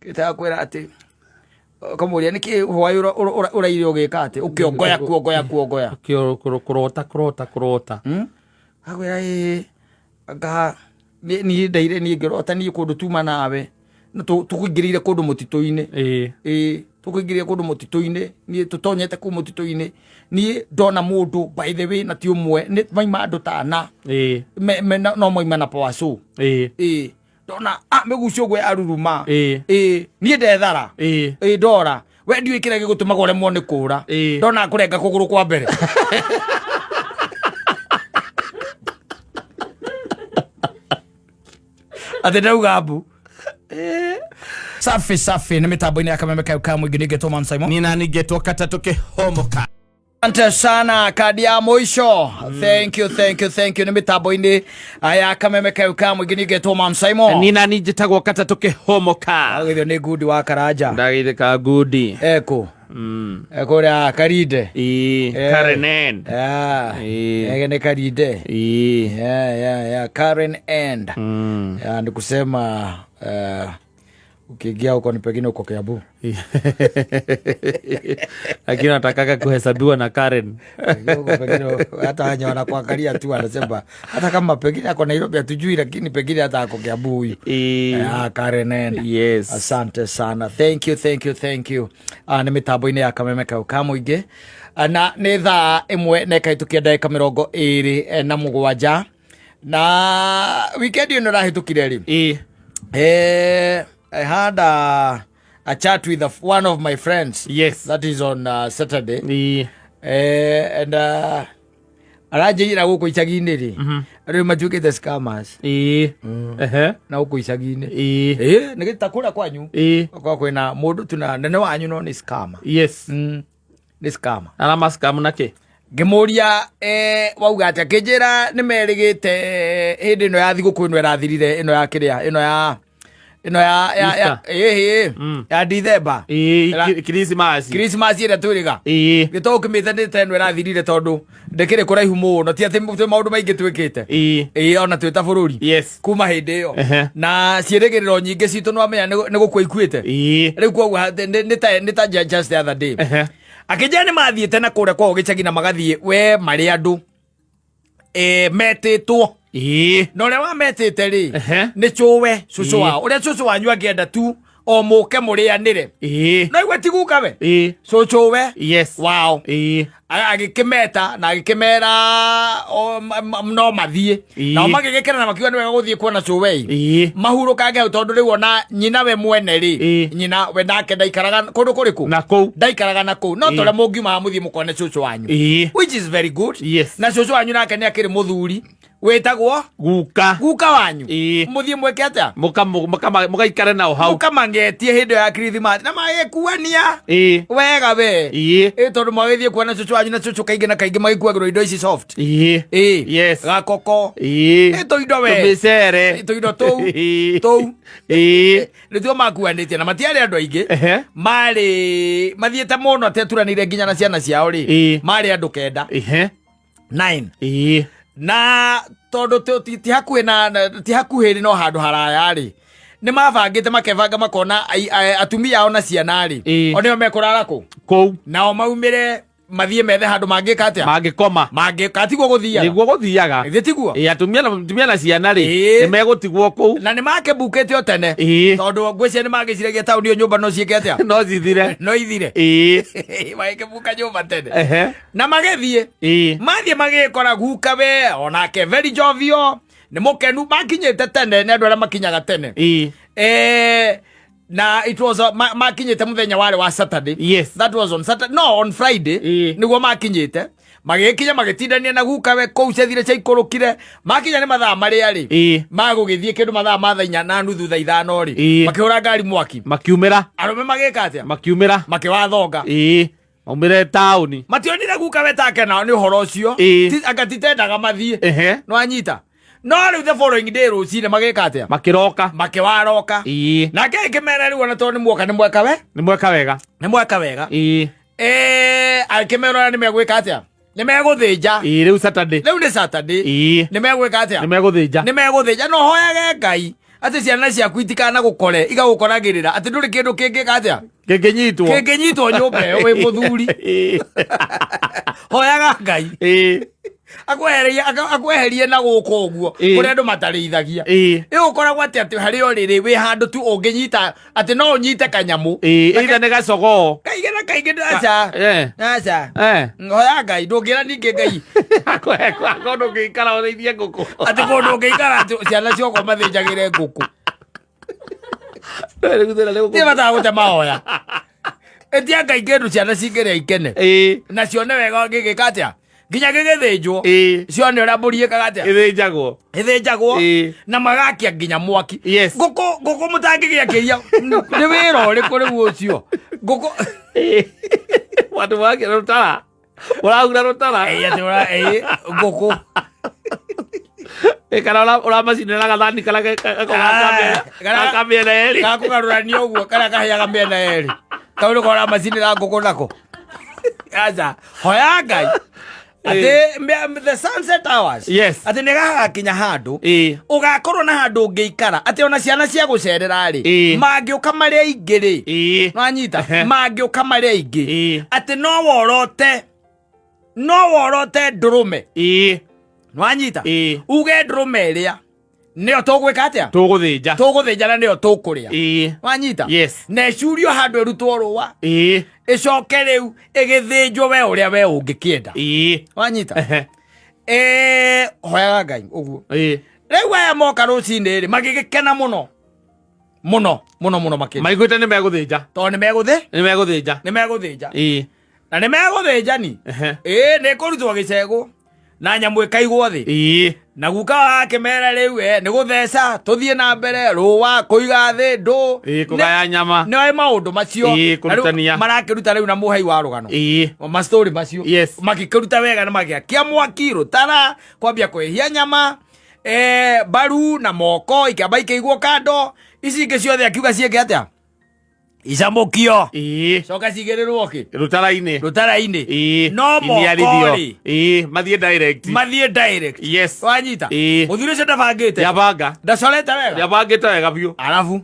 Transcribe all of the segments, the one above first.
Gĩtaga kwĩra atĩ ũkamũria nĩkĩ hwaĩ ũraire ũgĩka atĩ ũkĩongoya kuongoya kuongoya. Kũrota kũrota kũrota. Akwĩra ĩĩ anga niĩ ndaire niĩ ngĩrota niĩ kũndũ tuma nawe na tũkũingĩrĩire kũndũ mũtitũ-inĩ. Ĩĩ tũkũingĩrĩire kũndũ mũtitũ-inĩ, niĩ tũtonyete kũu mũtitũ-inĩ, niĩ ndona mũndũ by the way na ti ũmwe, nĩ maima andũ ta ana. No maima na power saw. Ĩĩ ndona mĩgucio ũguo yaruruma. Ĩĩ niĩ ndethara. Ĩĩ ndora we ndiũĩ kĩrĩa gĩgũtũmaga ũremwo nĩ kũra. Ndona kũrenga kũgũrũ kwa mbere. Atĩ ndauga mbu. Safi safi nĩ mĩtambo-inĩ ya kameme kayo ka mũingĩ nĩngetwo Man Simon. Nina ningetwo katatũ kĩhomoka. Asante sana kadi ya mwisho. Thank you, thank you, thank you. Nĩ mĩtambo-inĩ ya kameme kayo ka mũingĩ nĩngetwo Man Simon. Nina ninjĩtagwo katatũ kĩhomoka. Agithio nĩ ngundi wa Karanja. Ndagithĩka ngundi. Eko. Ekũrĩa Karinde. Ĩĩ. Karen End. Ĩĩ. Ege nĩ Karinde. Ĩĩ. Yeah. Karen End. Yeah, ni kusema ukiingia huko ni pengine uko Kiambu. Lakini natakaga kuhesabiwa na Karen. Ukiingia huko pengine hata wenye wanakuangalia tu wanasema hata kama pengine ako Nairobi hatujui, lakini pengine hata ako Kiambu huyu. Ah, Karen End. Yes. Asante sana. Thank you, thank you, thank you. Nĩ mĩtambo-inĩ ya kameme kau ka mũingĩ. Na nĩ thaa 1 na ĩkahĩtũkia ndagĩka mĩrongo ĩrĩ na mũgwanja. Na weekend ĩno ĩrahĩtũkire rĩ. I had a chat with one of my friends. Yes. That is on Saturday. And aranjĩira gũkũ icagi-inĩ rĩ. Andũ nĩ matuĩkĩte scammers. Na gũkũ icagi-inĩ. Nĩ gĩta kũrĩa kwanyu. Okorwo kwĩna mũndũ tu na nene wanyu no nĩ scammer. Yes. Nĩ scammer. Arama scam na kĩ? Ngĩmũria wauga atĩa, akĩnjĩra nĩ merĩgĩte hĩndĩ ĩno ya thigũkũ ĩno ĩrathirire, ĩno ya kĩrĩa, ĩno ya ĩno ya ya ya Easter. ĩĩ, ya December. Christmas. Christmas ĩrĩa twĩrĩga. Gĩto ũkĩmĩte nĩ ta ĩno ĩrathirire tondũ ndĩkĩrĩ kũraihu mũno, ti atĩ twĩ maũndũ maingĩ twĩkĩte. Ĩĩ, ona twĩ ta bũrũri. Yes. Kuma hĩndĩ ĩyo. Ehe. Na ciĩrĩgĩrĩro nyingĩ citũ nĩwamenya nĩ gũkua ikuĩte. Rĩu koguo nĩ ta just the other day. Ehe. Akĩnjĩra nĩ mathiĩte na kũrĩa kwao gĩcagi na magathiĩ we marĩ andũ metĩtwo. Na ũrĩa wametĩte rĩ, Ehe. nĩ cũwe cũcũ wao, ũrĩa cũcũ wanyu angĩenda tu o mũke mũrĩanĩre. No igwe ti guka we. Cũcũwe Yes. wao. Agĩkĩmeta na agĩkĩmera no mathiĩ. Nao magĩgĩkena na makiuga nĩ wega gũthiĩ kuona cũwe. Mahurũkange hau tondũ rĩu ona nyina we mwene rĩ, nyina we nake ndaikaraga kũndũ kũrĩkũ? Na kũu. Ndaikaraga na kũu. No tũrĩa mũngiuma mũthiĩ mũkone cũcũ wanyu. Which is very good. Yes. Na cũcũ wanyu nake nĩ akĩrĩ mũthuri wĩtagwo Guka. Guka wanyu. Ĩĩ. Mũthiĩ mwĩke atĩa? Mũgaikare nao hau. Mũkamangetie hĩndĩ ya Christmas na magĩkuania wega we. Ĩĩ. Tondũ magĩthiĩ kuona cũcũ wanyu na cũcũ kaingĩ na kaingĩ magĩkuagĩrwo indo ici soft. Ĩĩ. Ĩĩ. Yes. Gakoko. Ĩĩ. Tũindo we. Tũmĩcere. Tũindo tũu. Ĩĩ. Tũu. Ĩĩ. Nĩtuo makuanĩtie na matiarĩ andũ aingĩ. Ehe. Marĩ mathiĩte mũno atĩ aturanĩire nginya na ciana ciao rĩ. Ĩĩ. Marĩ andũ 9. Ehe. 9. Ĩĩ. Na tondũ ti hakuhĩ na ti hakuhĩ no handũ haraya rĩ, nĩ mabangĩte makebanga makona atumia ao na ciana rĩ, Ĩĩ. o nĩo mekũrara kũ? Kũu. Nao maumĩre mathiĩ methe handũ mangĩka atĩa? Mangĩkoma. Mangĩka, tiguo gũthiaga? Nĩguo gũthiaga. Githĩ tiguo? Ĩĩ, atumia na ciana rĩ, Ĩĩ. nĩ megũtigwo kũu. Na nĩ makĩmbukĩte o tene. Ĩĩ. Tondũ ngwĩciria nĩ magĩciragia taũni ĩyo nyũmba no ciĩke atĩa? No cithire. No ithire. Ĩĩ. Magĩkĩmbuka nyũmba tene. Ehe. Na magĩthiĩ. Ĩĩ. Mathiĩ magĩkora guka we onake very jovial, nĩ mũkenu, makinyĩte tene, nĩ andũ arĩa makinyaga tene. Ĩĩ. Na it was makinyĩte mũthenya warĩ wa Saturday. Yes. That was on Saturday. No, on Friday. Ĩĩ. Nĩguo makinyĩte. Magĩkinya magĩtindania na guka we kũu ciathire ciaikũrũkire. Makinya nĩ mathaa marĩa rĩ. Ĩĩ. Magũgĩthiĩ kĩndũ mathaa ma thaa inya na nuthu thaa ithano rĩ. Ĩĩ. Makĩhũra ngari mwaki. Makiumĩra. Arũme magĩka atĩa? Makiumĩra. Makĩwathonga. Ĩĩ. Maumĩre taũni. Mationire guka we take nao nĩ ũhoro ũcio. Ĩĩ. Anga titendaga mathiĩ. Ehe. Nĩwanyita? No rĩu the following day rũcinĩ magĩka atĩa? Makĩroka. Makĩwaroka. Ĩĩ. Nake akĩmera rĩu ona tondũ nĩ muoka nĩ mweka we? Nĩ mweka wega. Nĩ mweka wega. Ĩĩ. Akĩmera ũrĩa nĩ megwĩka atĩa? Nĩ megũthĩnja. Ĩĩ, rĩu Saturday. Rĩu nĩ Saturday. Ĩĩ. Nĩ megwĩka atĩa? Nĩ megũthĩnja. Nĩ megũthĩnja. No hoyage Ngai. Atĩ ciana ciaku itikana gũkore igagũkoragĩrĩra atĩ ndũrĩ kĩndũ kĩngĩka atĩa Kĩngĩnyitwo. Kĩngĩnyitwo nyũmba ĩyo wĩ mũthuri. Hoyaga Ngai akweherie na gũkũ ũguo kũrĩa andũ matarĩithagia. Ĩ ũkoragwo atĩ atĩ harĩa ũrĩ rĩ, wĩ handũ tu ũngĩnyita atĩ no ũnyite kanyamũ. Either nĩ gacogoo. Kaingĩ na kaingĩ aca. Aca. Hoya Ngai, ndũngĩra ningĩ Ngai Kũndũ ũngĩikara ũrĩithie ngũkũ. Atĩ kũndũ ũngĩikara atĩ ciana ciakwa mathĩnjagĩre ngũkũ. Rĩu thĩna nĩ Ti gũkũ. bata wa gũte mahoya. Ĩtia Ngai kĩndũ ciana cingĩrĩa ikene. Na cione wega gĩgĩka atĩa nginya gĩgĩthĩnjwo. Cione ũrĩa mbũri ĩkaga atĩa. Ĩthĩnjagwo. Ĩthĩnjagwo. Na magakia nginya mwaki. Ngũkũ ngũkũ mũtangĩgĩakĩria nĩ wĩra ũrĩkũ rĩu ũcio ngũkũ? Wandũ wakĩra rũtara. Ũrahura rũtara. Ĩĩ, atĩ ngũkũ. Ĩ, kana ũramacinĩra gathani karĩa gaka mĩena yerĩ. Gakũgarũrania ũguo karĩa kahĩaga mĩena yerĩ, kau nĩko ũramacinĩra ngũkũ nako. Aca, hoya Ngai atĩ the sunset hours atĩ nĩ gagakinya handũ ũgakorwo na handũ ũngĩikara atĩ ona ciana cia gũcerera rĩ, mangĩũka marĩ aingĩ rĩ, nwanyita, mangĩũka marĩ aingĩ atĩ no worote ndũrũme. Nwanyita, uge ndũrũme ĩrĩa nĩyo tũgwĩka atĩa? Tũgũthĩnja. Tũgũthĩnja na nĩyo tũkũrĩa. Wanyita? Yes. Na ĩcurio handũ ĩrutwo rũa, ĩcoke rĩu ĩgĩthĩnjwo we ũrĩa we ũngĩkĩenda. Wanyita? Hoyaga Ngai ũguo. Rĩu aya moka rũcinĩ rĩ, magĩgĩkena mũno mũno mũno mũno makĩria. Maiguĩte nĩ megũthĩnja. Tondũ nĩ megũthĩ Nĩ megũthĩnja. Nĩ megũthĩnja. Na nĩ megũthĩnja ni. Ĩĩ, nĩ kũrutwo gĩcegũ na nyamũ ĩkaigwo thĩ. Na guka wakĩmera rĩu nĩ gũtheca tũthiĩ na mbere rũa kũiga thĩ ndũ. Kũgaya nyama. Nĩ maũndũ macio. Na rĩu Kũrutania. Marakĩruta rĩu na mũhei wa rũgano mastori macio. Makĩkĩruta wega na magĩakia mwaki rũtara kwambia kwĩhia nyama, mbaru na moko ikĩamba ikĩigwo kando, ici ingĩ ciothe akiuga ciĩke atĩa, icamũkio, coka cigĩrĩrwo kĩ? Rũtara-inĩ. Rũtara-inĩ. No moko Iniarithio. rĩ, Mathiĩ direct. Mathiĩ direct. Wanyita? Mũthuri ũcio ndabangĩte. Ndabanga. Ndacorete wega. Ndabangĩte wega biũ. Arabu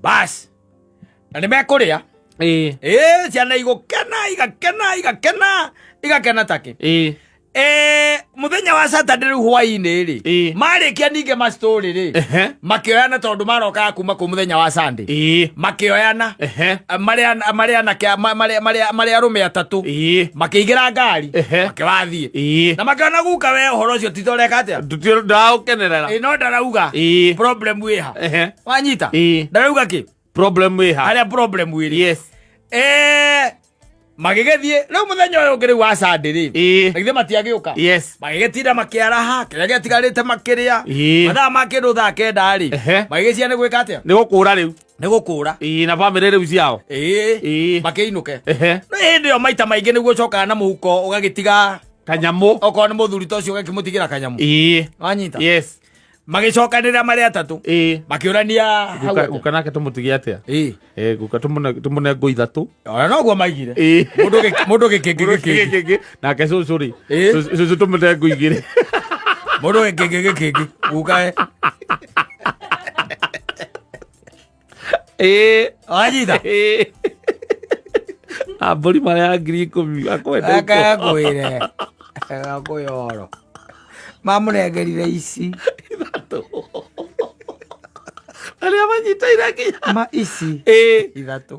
bas na nĩ mekũrĩa. Ĩĩ, ciana igũkena, igakena, igakena, igakena takĩ. Mũthenya wa Saturday rĩu hwaĩ-inĩ rĩ, marĩkia ningĩ mastori rĩ, makĩoyana tondũ marokaga kuma kũ mũthenya wa Sunday. Makĩoyana marĩ marĩ anake marĩ marĩ marĩ arũme atatũ, makĩingĩra ngari, makĩwathiĩ na makĩona guka we ũhoro ũcio titoreka atĩa. Ndaũkenerera. Ĩ, no ndarauga problem ĩha. Wanyita? Ndarauga kĩ? Problem ĩha. Harĩa problem ĩrĩ. Magĩgĩthiĩ rĩu mũthenya ũyũ ũngĩ rĩu wa Sunday rĩ, na githĩ matiagĩũka? Yes. Magĩgĩtinda makĩaraha kĩrĩa gĩatigarĩte makĩrĩa. Mathaa ma kĩndũ thaa 9 rĩ, magĩgĩcia nĩ gwĩka atĩa? Nĩ gũkũra rĩu. Nĩ gũkũra. Na bamĩrĩ rĩu ciao. Makĩinũke. No hĩndĩ ĩyo maita maingĩ nĩguo ũcokaga na mũhuko ũgagĩtiga kanyamũ. Okorwo nĩ mũthuri ta ũcio ũgakĩmũtigĩra kanyamũ. Wanyita? Yes. Magĩcokanĩrĩra marĩ atatũ, makĩũrania hau Guka atĩa. Guka nake tũmũtige atĩa? Guka tũmũne ngũ ithatũ. Ona noguo maigire. Mũndũ gĩkĩngĩ gĩkĩngĩ. Gĩkĩngĩ nake cũcũ rĩ, cũcũ tũmũne ngũ igĩrĩ. Mũndũ gĩkĩngĩ gĩkĩngĩ guka e. Wanyita? Na mbũri marĩa ya 10,000 akwenda. Akakwĩre akũhe ũhoro mamũnengerire ici. Ithatũ arĩa manyitaire nginya ma ici ithatũ.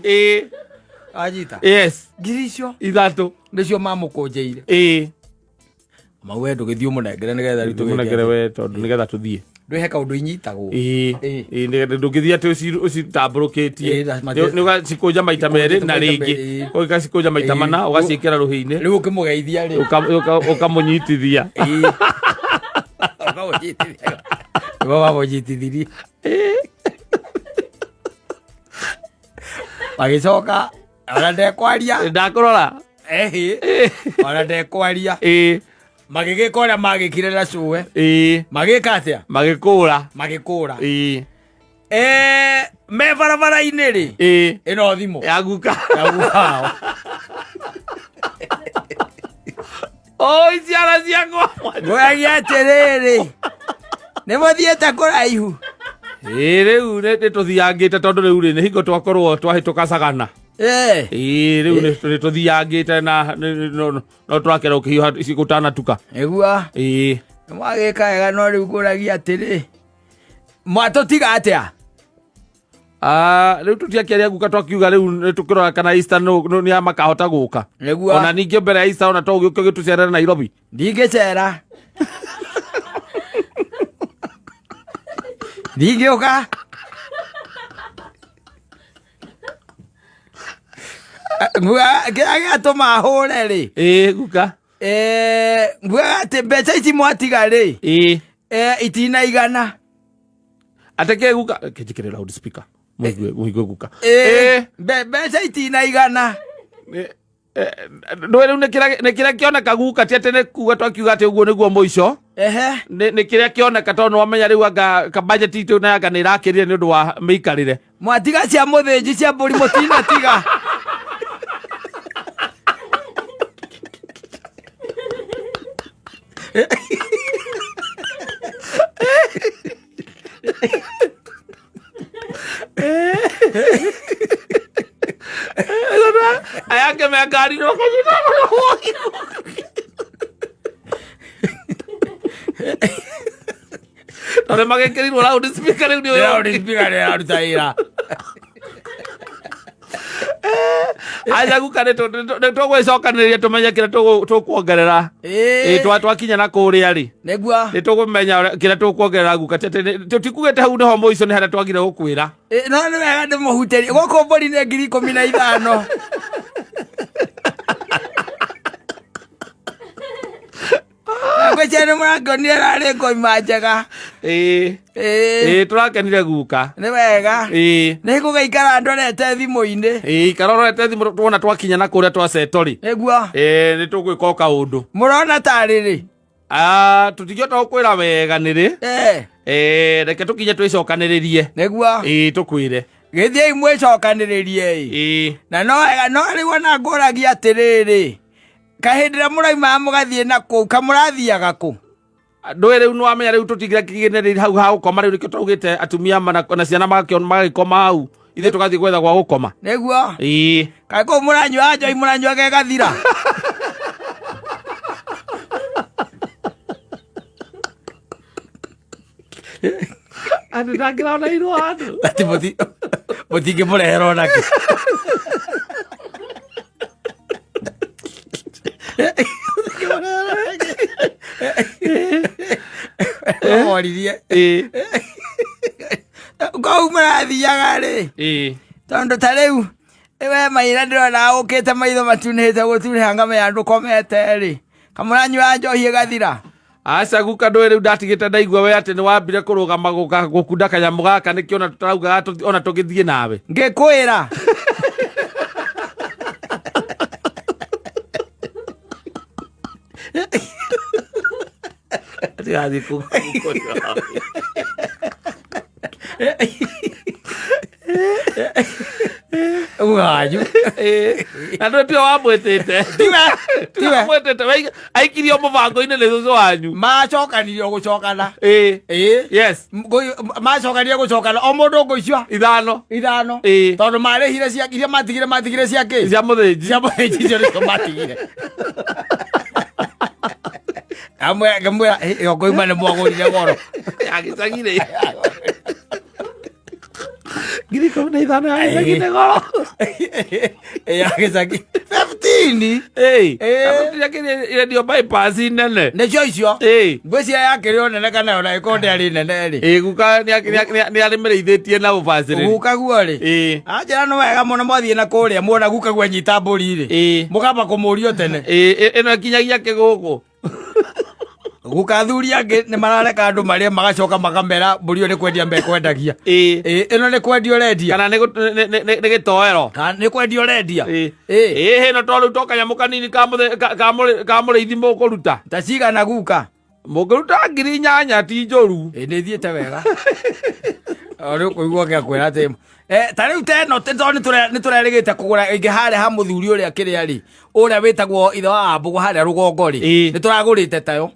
Wanyita? Yes. Ngiri icio ithatũ nĩcio mamũkũnjĩire. Mau we ndũgĩthiĩ ũmũnengere nĩgetha rĩu tũgĩke Tũmũnengere atĩa? we tondũ nĩgetha tũthiĩ. Ndwĩhe kaũndũ inyitagwo. Nĩgetha ndũngĩthiĩ atĩ ũcitambũrũkĩtie. Ĩĩ, Nĩ ũgacikũnja maita merĩ na maita rĩngĩ merĩ. Ũgacikũnja maita mana, ũgaciĩkĩra rũhĩ-inĩ. Rĩu ũkĩmũgeithia rĩ, ũkamũnyitithia. Ũkamũnyitithia. Nĩguo wamũnyitithirie. Magĩcoka ona ndekwaria. Ndakũrora. Ehi, ona ndekwaria. Magĩgĩka ũrĩa magĩkire na cũwe. Magĩka atĩa? Magĩkũra. Magĩkũra. Me barabara-inĩ rĩ, ĩno thimũ ya guka. Ya guka wao. Oi ciana ciakwa. Ngũragia atĩrĩrĩ, nĩ mũthiĩte kũraihu? Ĩĩ rĩu nĩ tũthiangĩte tondũ rĩu rĩ nĩ hingo twakorwo twahĩtũka Sagana. Ĩĩ rĩu nĩ tũthiangĩte na no tũrakera ũkĩhiũha ici gũtanatuka. Nĩguo. Ĩĩ. Mwagĩka wega no rĩu ngũragia atĩrĩ, mwatũtiga atĩa? Ah, rĩu tũtiakĩaria guka twakiuga rĩu nĩ tũkĩrora kana Easter nĩ makahota gũka. Nĩguo. Ona ningĩ mbere ya Easter ona to ũgĩũke ũgĩtũcerere Nairobi. Ndingĩcera, ndingĩũka. Kĩrĩa gĩatũma hũre rĩ, Ĩĩ guka. Ngugaga atĩ mbeca ici mwatiga rĩ, Ĩĩ. Itinaigana. Atĩ kĩ guka? Kĩnjĩkĩre loud speaker. Mũigue mũigue guka. Ĩĩ. Mbeca itinaigana. Ndũĩ rĩu nĩ kĩrĩa kĩoneka guka, ti atĩ nĩ kuga twakiuga atĩ ũguo nĩguo mũico. Ehe. Nĩ kĩrĩa kĩoneka tondũ nĩwamenya rĩu anga ka budget itũ na anga nĩ ĩrakĩrire nĩ ũndũ wa mĩikarĩre. Mwatiga cia mũthĩnji cia mbũri mũtinatiga. Aya angĩ me ngari-inĩ makanyita tondũ magĩkĩrirwo loud speaker rĩu nĩ ũyũ. Loud speaker nĩ ĩraruta wĩra. Aca guka nĩ tũgwĩcokanĩrĩria tũmenye kĩrĩa tũkuongerera. Ĩĩ. Ĩ, twakinya na kũrĩa rĩ, Nĩguo. nĩ tũkũmenya kĩrĩa tũkuongerera guka. Ti atĩ tũtikugĩte hau nĩho mũico, nĩ harĩa twagire gũkwĩra. Ĩ, no nĩ wega ndĩmũhutĩrie gũkũ mbũri nĩ 15,000. Ngwĩciria nĩ mũrakĩonire rarĩ ngoima njega. Ĩĩ. Ĩĩ. Ĩĩ, tũrakenire guka. Nĩ wega. Ĩĩ. Nĩ ngũgĩikara ndorete thimũ-inĩ. Ĩĩ, ikara ũrorete thimũ tuona twakinya na kũrĩa twaceto rĩ. Nĩguo. Ĩĩ, nĩ tũgwĩka o kaũndũ. Mũrona tarĩ rĩ? Ah, tũtingĩhota gũkwĩra wega nĩ rĩ. Eh. Ĩĩ, reke tũkinye twĩcokanĩrĩrie. Nĩguo. Ĩĩ, tũkwĩre. Gĩthiĩi mwĩcokanĩrĩrie ĩ. Ĩĩ. Na no wega, no rĩu ona ngũragia atĩrĩrĩ, kahĩndĩ ĩrĩa mũraumaga mũgathiĩ na kũu, kamũrathiaga kũ? Ndũĩ rĩu nĩwamenya rĩu tũtingĩra kĩgĩnĩrĩire hau ha gũkoma, rĩu nĩkĩo twaugĩte atumia na ciana magĩkoma hau, ithuĩ tũgathiĩ gwetha gwa gũkoma. Nĩguo. Ĩĩ. Kaĩ kũu mũranyua njohi, mũranyuaga ĩgathira? Andũ ndangĩrona irwo andũ. Atĩ mũtingĩmũrehera onakĩ. Moririe. Ĩĩ. Kũu mũrathiaga rĩ? Ĩĩ. Tondũ ta rĩu we maira ndĩrona ũkĩte maitho matunĩhĩte gũtunĩha ngamenya ndũkomete rĩ, kamũranyua njohi ĩgathira. Aca guka, ndũĩ rĩu ndatigĩte ndaigua we atĩ nĩ wambire kũrũgama gũka gũkunda kanyamũ gaka, nĩkĩo ona tũraugaga ona tũgĩthiĩ nawe. Ngĩkwĩra. Tigathiĩ Wanyu. Na ndũĩ tiwe wamwĩtĩte. Tiwe, tiwe tiwe. Wamwĩtĩte we, aikirio mũbango-inĩ nĩ cũcũ wanyu. Macokanirio gũcokana. Ĩĩ. Ĩĩ. Yes. Macokanirie gũcokana o mũndũ ngũ icio ithano. Ithano. Ĩĩ. Tondũ marĩhire cia iria matigire cia kĩ? Cia mũthĩnji. Cia mũthĩnji, icio nĩcio matigire. Amwe ngamwĩra ĩyo ngoima nĩ mwagũrire goro. Ya gĩcagi-rĩ, 15,000 ya gĩcagi nĩ goro. Ya gĩcagi 15. Ĩĩ. Ĩĩ. Irendio bypass nene. Nĩcio icio. Ĩĩ. Ngwĩciria yakĩrĩ o nene kana ona ĩkorwo ndĩarĩ nene rĩ. Ĩĩ, guka nĩ arĩmĩrĩithĩtie na ũbacĩrĩri. Guka guo rĩ, Ĩĩ. Anjĩra no wega mũno mwathiĩ na kũrĩa muona guka guo anyita mbũri rĩ, Ĩĩ. mũkamba kũmũrio tene. Ĩĩ, ĩno ĩkinyagia kĩgũgũ. Guka athuri angĩ nĩ marareka andũ marĩe magacoka makamera mbũri ĩyo nĩ kwendia mekwendagia. Ĩĩ. Ĩĩ, ĩno nĩ kwendia ũrendia. Kana nĩ gĩtoero. Kana nĩ kwendia ũrendia. Ĩĩ. Ĩĩ. Ĩĩ, ĩno to rĩu to kanyamũ kanini ka mũrĩithi mũkũruta. Ta cigana guka? Mũngĩruta 8,000 ti njũru. Ĩĩ, nĩ thiĩte wega. O rĩu kũigua gĩakwĩra atĩ Ta rĩu ta ĩno tondũ nĩ tũrerĩgĩte kũgũra ĩngĩ harĩa ha mũthuri ũrĩa kĩrĩa rĩ, ũrĩa wĩtagwo ithe wa Wambũgũ harĩa rũgongo rĩ, nĩ tũragũrĩte tayo.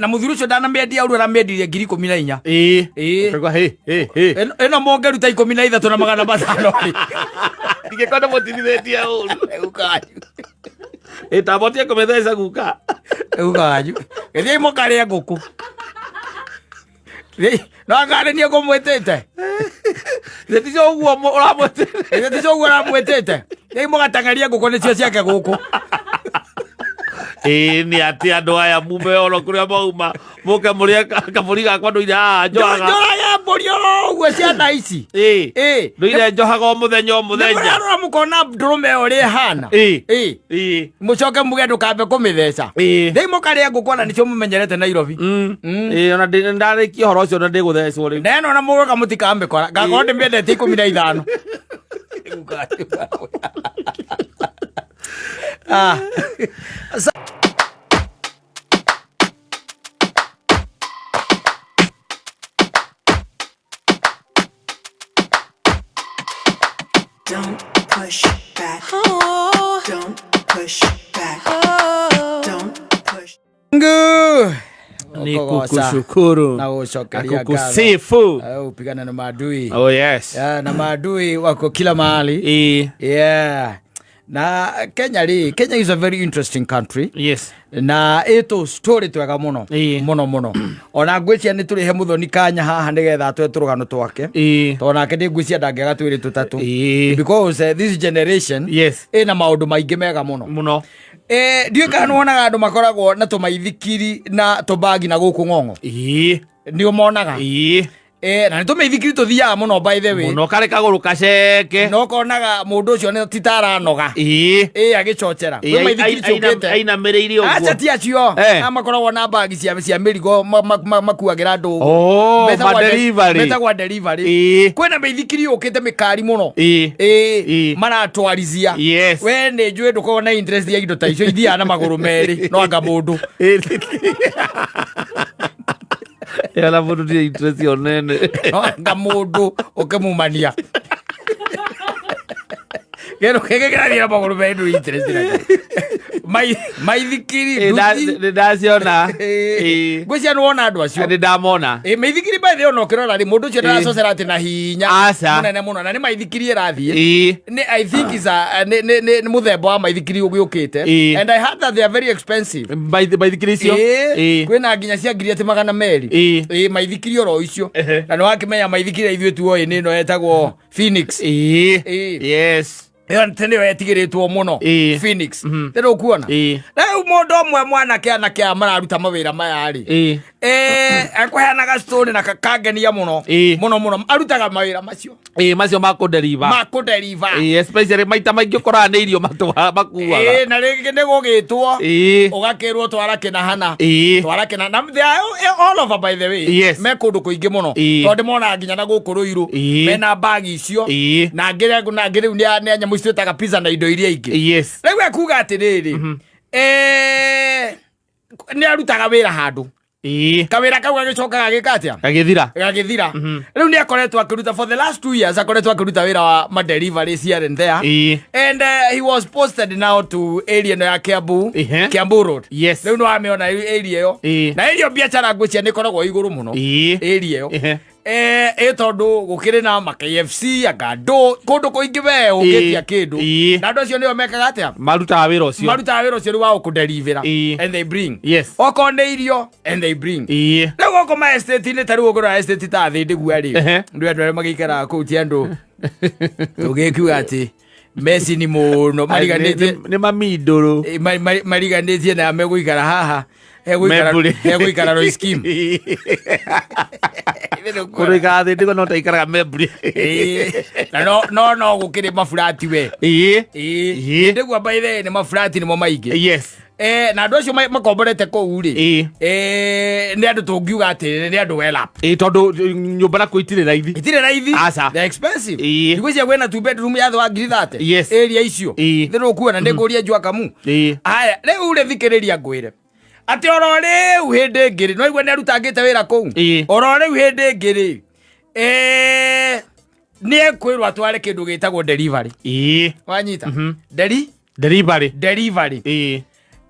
Na mũthuri ũcio ndanamĩendia ũru, aramĩendirie 14,000. Ũkaigua, hĩ, hĩ, hĩ. Ĩno mũngĩruta 13,500 rĩ. Ingĩkorwo nĩ mũtinithĩtie ũru. Ĩtambotie kũmĩtheca guka. Guka wanyu. Gĩthiĩ mũkarĩe ngũkũ. Thiĩi, no anga nĩ niĩ ngũmwĩtĩte. Githĩ ticio ũguo ũramwĩtĩte? Githĩ ticio ũguo ũramwĩtĩte? Thiĩi mũgateng'erie ngũkũ nĩcio ciake gũkũ. Ĩĩ nĩ atĩ andũ aya mume oro kũrĩa mauma mũke mũrĩe kabũri gakwa ndũire haha njohaga. Njoraga mbũri oro ũguo ciana ici. Ĩĩ. Ĩĩ. Ndũire njohaga o mũthenya o mũthenya. Nĩmũrarora mũkona ndũrũme ĩyo ũrĩa ĩhana. Ĩĩ. Ĩĩ. Ĩĩ. Mũcoke muge ndũkambe kũmĩtheca. Ĩĩ. Thiĩi mũkarĩe ngũkũ ona nĩcio mũmenyerete Nairobi. Ĩĩ ona ndarĩkia ũhoro ũcio na ndĩgũthecwo rĩu. Na ĩno ona mũgoka mũtikamĩkora. Ngakorwo ndĩmĩendetie 15. Ah. Don't push back. Oh. Don't push back. Oh. Don't push. Ngu. Ni Ũkũgoca kukushukuru na gũcokeria ngatho. kukusifu. Upigana na maadui. Oh yes. Yeah, na maadui wako kila mahali. Ĩĩ. Yeah. Na Kenya rĩ, Kenya is a very interesting country. Yes. Na ĩtũ story twega mũno. Ĩĩ. Mũno mũno. Ona ngwĩciria nĩ tũrĩhe mũthoni kanya haha nĩgetha atwe tũrũgano twake. Ĩĩ. Tondũ nake ndĩ ngwĩciria ndangĩaga twĩrĩ tũtatũ. Ĩĩ. Because this generation Yes. ĩna maũndũ maingĩ mega mũno. Mũno. Ndiũĩ kana nĩwonaga andũ makoragwo na tũmaithikiri na tũmbagi na gũkũ ng'ong'o. Ĩĩ. Nĩ ũmonaga? Ĩĩ. Na nĩ tũmĩithikiri tũthiaga mũno by the way. Mũno karĩ kagũrũ kaceke. Na ũkonaga mũndũ ũcio nĩ ti ta aranoga. Ĩĩ. Agĩcocera. Ĩĩ, Kwĩ maithikiri ciũkĩte. Ainamĩrĩire ũguo. Aca ti acio. Eh. Aya makoragwo na mbagi cia mĩrigo makuagĩra andũ. Oh, Metagwo ma delivery. Metagwo delivery. Ĩĩ. Kwĩna mĩithikiri yũkĩte mĩkari mũno. Ĩĩ. Ĩĩ. Ĩĩ. Maratwarithia. Yes. We nĩ njũĩ ndũkoragwo na interest ya indo ta icio ithiaga na magũrũ merĩ no anga mũndũ. Ela mũndũ ndirĩ interest yo nene. No anga mũndũ ũkĩmumania. Kĩndũ kĩngĩ kĩrathiĩ na magũrũ merĩ ndũrĩ interest nakĩo. Maithikiri Ĩ, nduthi. nĩ ndaciona. Ĩ. Ngwĩciria nĩ wona andũ acio. Nĩ ndamona. Ĩ, mĩithikiri by the way ona ũkĩrora rĩ mũndũ ũcio ndaracocera atĩ na hinya Aca. mũnene mũno na nĩ maithikiri ĩrathiĩ. Ĩ. Nĩ I think is a nĩ mũthemba wa maithikiri ũgĩũkĩte. Ĩ. And I heard that they are very expensive. Maithikiri icio. Ĩ, Ĩ. kwĩna nginya cia ngiri atĩ 200. Ĩ. Ĩ, maithikiri oro icio. Ehe. Na nĩ wakĩmenya maithikiri ithuĩ tuoĩ nĩ ĩno etagwo Phoenix. Ĩ. Ĩ. Yes. Ĩyo atĩ nĩyo yetigĩrĩtwo mũno. Ĩ. Phoenix. Tĩ ũkuona? Ĩ. Rĩu mũndũ ũmwe mwanake anake aya mararuta mawĩra maya rĩ. Ĩ. Ekũheanaga story na kakangenia mũno. Ĩ. Mũno mũno. Arutaga mawĩra macio. Ĩ, macio ma kũderiva. Ma kũderiva. Ĩ, especially maita maingĩ ũkoraga nĩ irio makuaga. Ĩ, na rĩngĩ nĩ gũgĩtwo. Ĩ. Ũgakĩrwo twara kĩna hana. Ĩ. Twara kĩna. Na they are all over by the way. Yes. Me kũndũ kũingĩ mũno. Ĩ. Tondũ ndĩmonaga nginya na gũkũ Rũirũ. Ĩ. Mena mbagi icio. Ĩ. Na angĩ na angĩ rĩu nĩ a nyamũ icio twĩtaga pizza na indo iria ingĩ. Yes. Rĩu ekuga atĩrĩrĩ. Nĩ arutaga wĩra handũ. Ĩ. Kawĩra kau gagĩcoka gagĩka atĩa? Gagĩthira. Gagĩthira. Rĩu nĩ akoretwo akĩruta for the last 2 years akoretwo akĩruta wĩra wa ma deliveries here and there. Ĩ. And he was posted now to area ĩno ya Kiambu. Ehe. Kiambu Road. Yes. Rĩu nĩ wamĩona area ĩyo. Ĩ. Na area ĩyo biacara ngwĩciria nĩ ĩkoragwo ĩgũrũ mũno. Ĩ. Area ĩyo. Ehe. Ĩ tondũ gũkĩrĩ na ma KFC anga ndũ kũndũ kũingĩ we ũngĩtia kĩndũ. Ĩ. Na andũ acio nĩo mekaga atĩa? Marutaga wĩra ũcio. Marutaga wĩra ũcio rĩu wa gũkũderivĩra. Ĩ. And they bring. Yes. Okorwo nĩ irio and they bring. Ĩ. Rĩu gũkũ ma estate-inĩ ta rĩu ũngĩrora estate ta thĩ ndĩgua rĩ. Ehe. Ndũ andũ arĩa magĩikaraga kũu ti andũ tũgĩkiuga atĩ meci ni mũno mariganĩtie Nĩ mamindũrũ. Mariganĩtie na megũikara haha Membũrĩ. hegũikara Roy Scheme. Kũndũ ikaraga thĩ ndĩgua no ta ikaraga membũrĩ. Ĩ, na no gũkĩrĩ maburati we. Ĩ. Ĩ, Ĩ. ndĩgua by the way nĩ maburati nĩmo maingĩ. Yes. Na andũ acio makomborete kũu rĩ. Ĩ. Nĩ andũ tũngiuga atĩ nĩ andũ well up. Ĩ, tondũ nyũmba nakuo itirĩ raithi. Itirĩ raithi. Aca. They're expensive. Ĩ. Ngwĩciria kwĩna two bedroom ya thĩ wa ngiri 30. Yes. Area icio. Ĩ. Thĩ ũkuona nĩ ngũria njua kamu. Ĩ. Haya, rĩu rĩ thikĩrĩria ngwĩre. Atĩ oro rĩu hĩndĩ ĩngĩ rĩ, no igua nĩ arutangĩte wĩra kũu. Ĩ. Oro rĩu hĩndĩ ĩngĩ rĩ, Nĩ ekwĩrwo atware kĩndũ gĩtagwo delivery. Wanyita? Delivery. Delivery.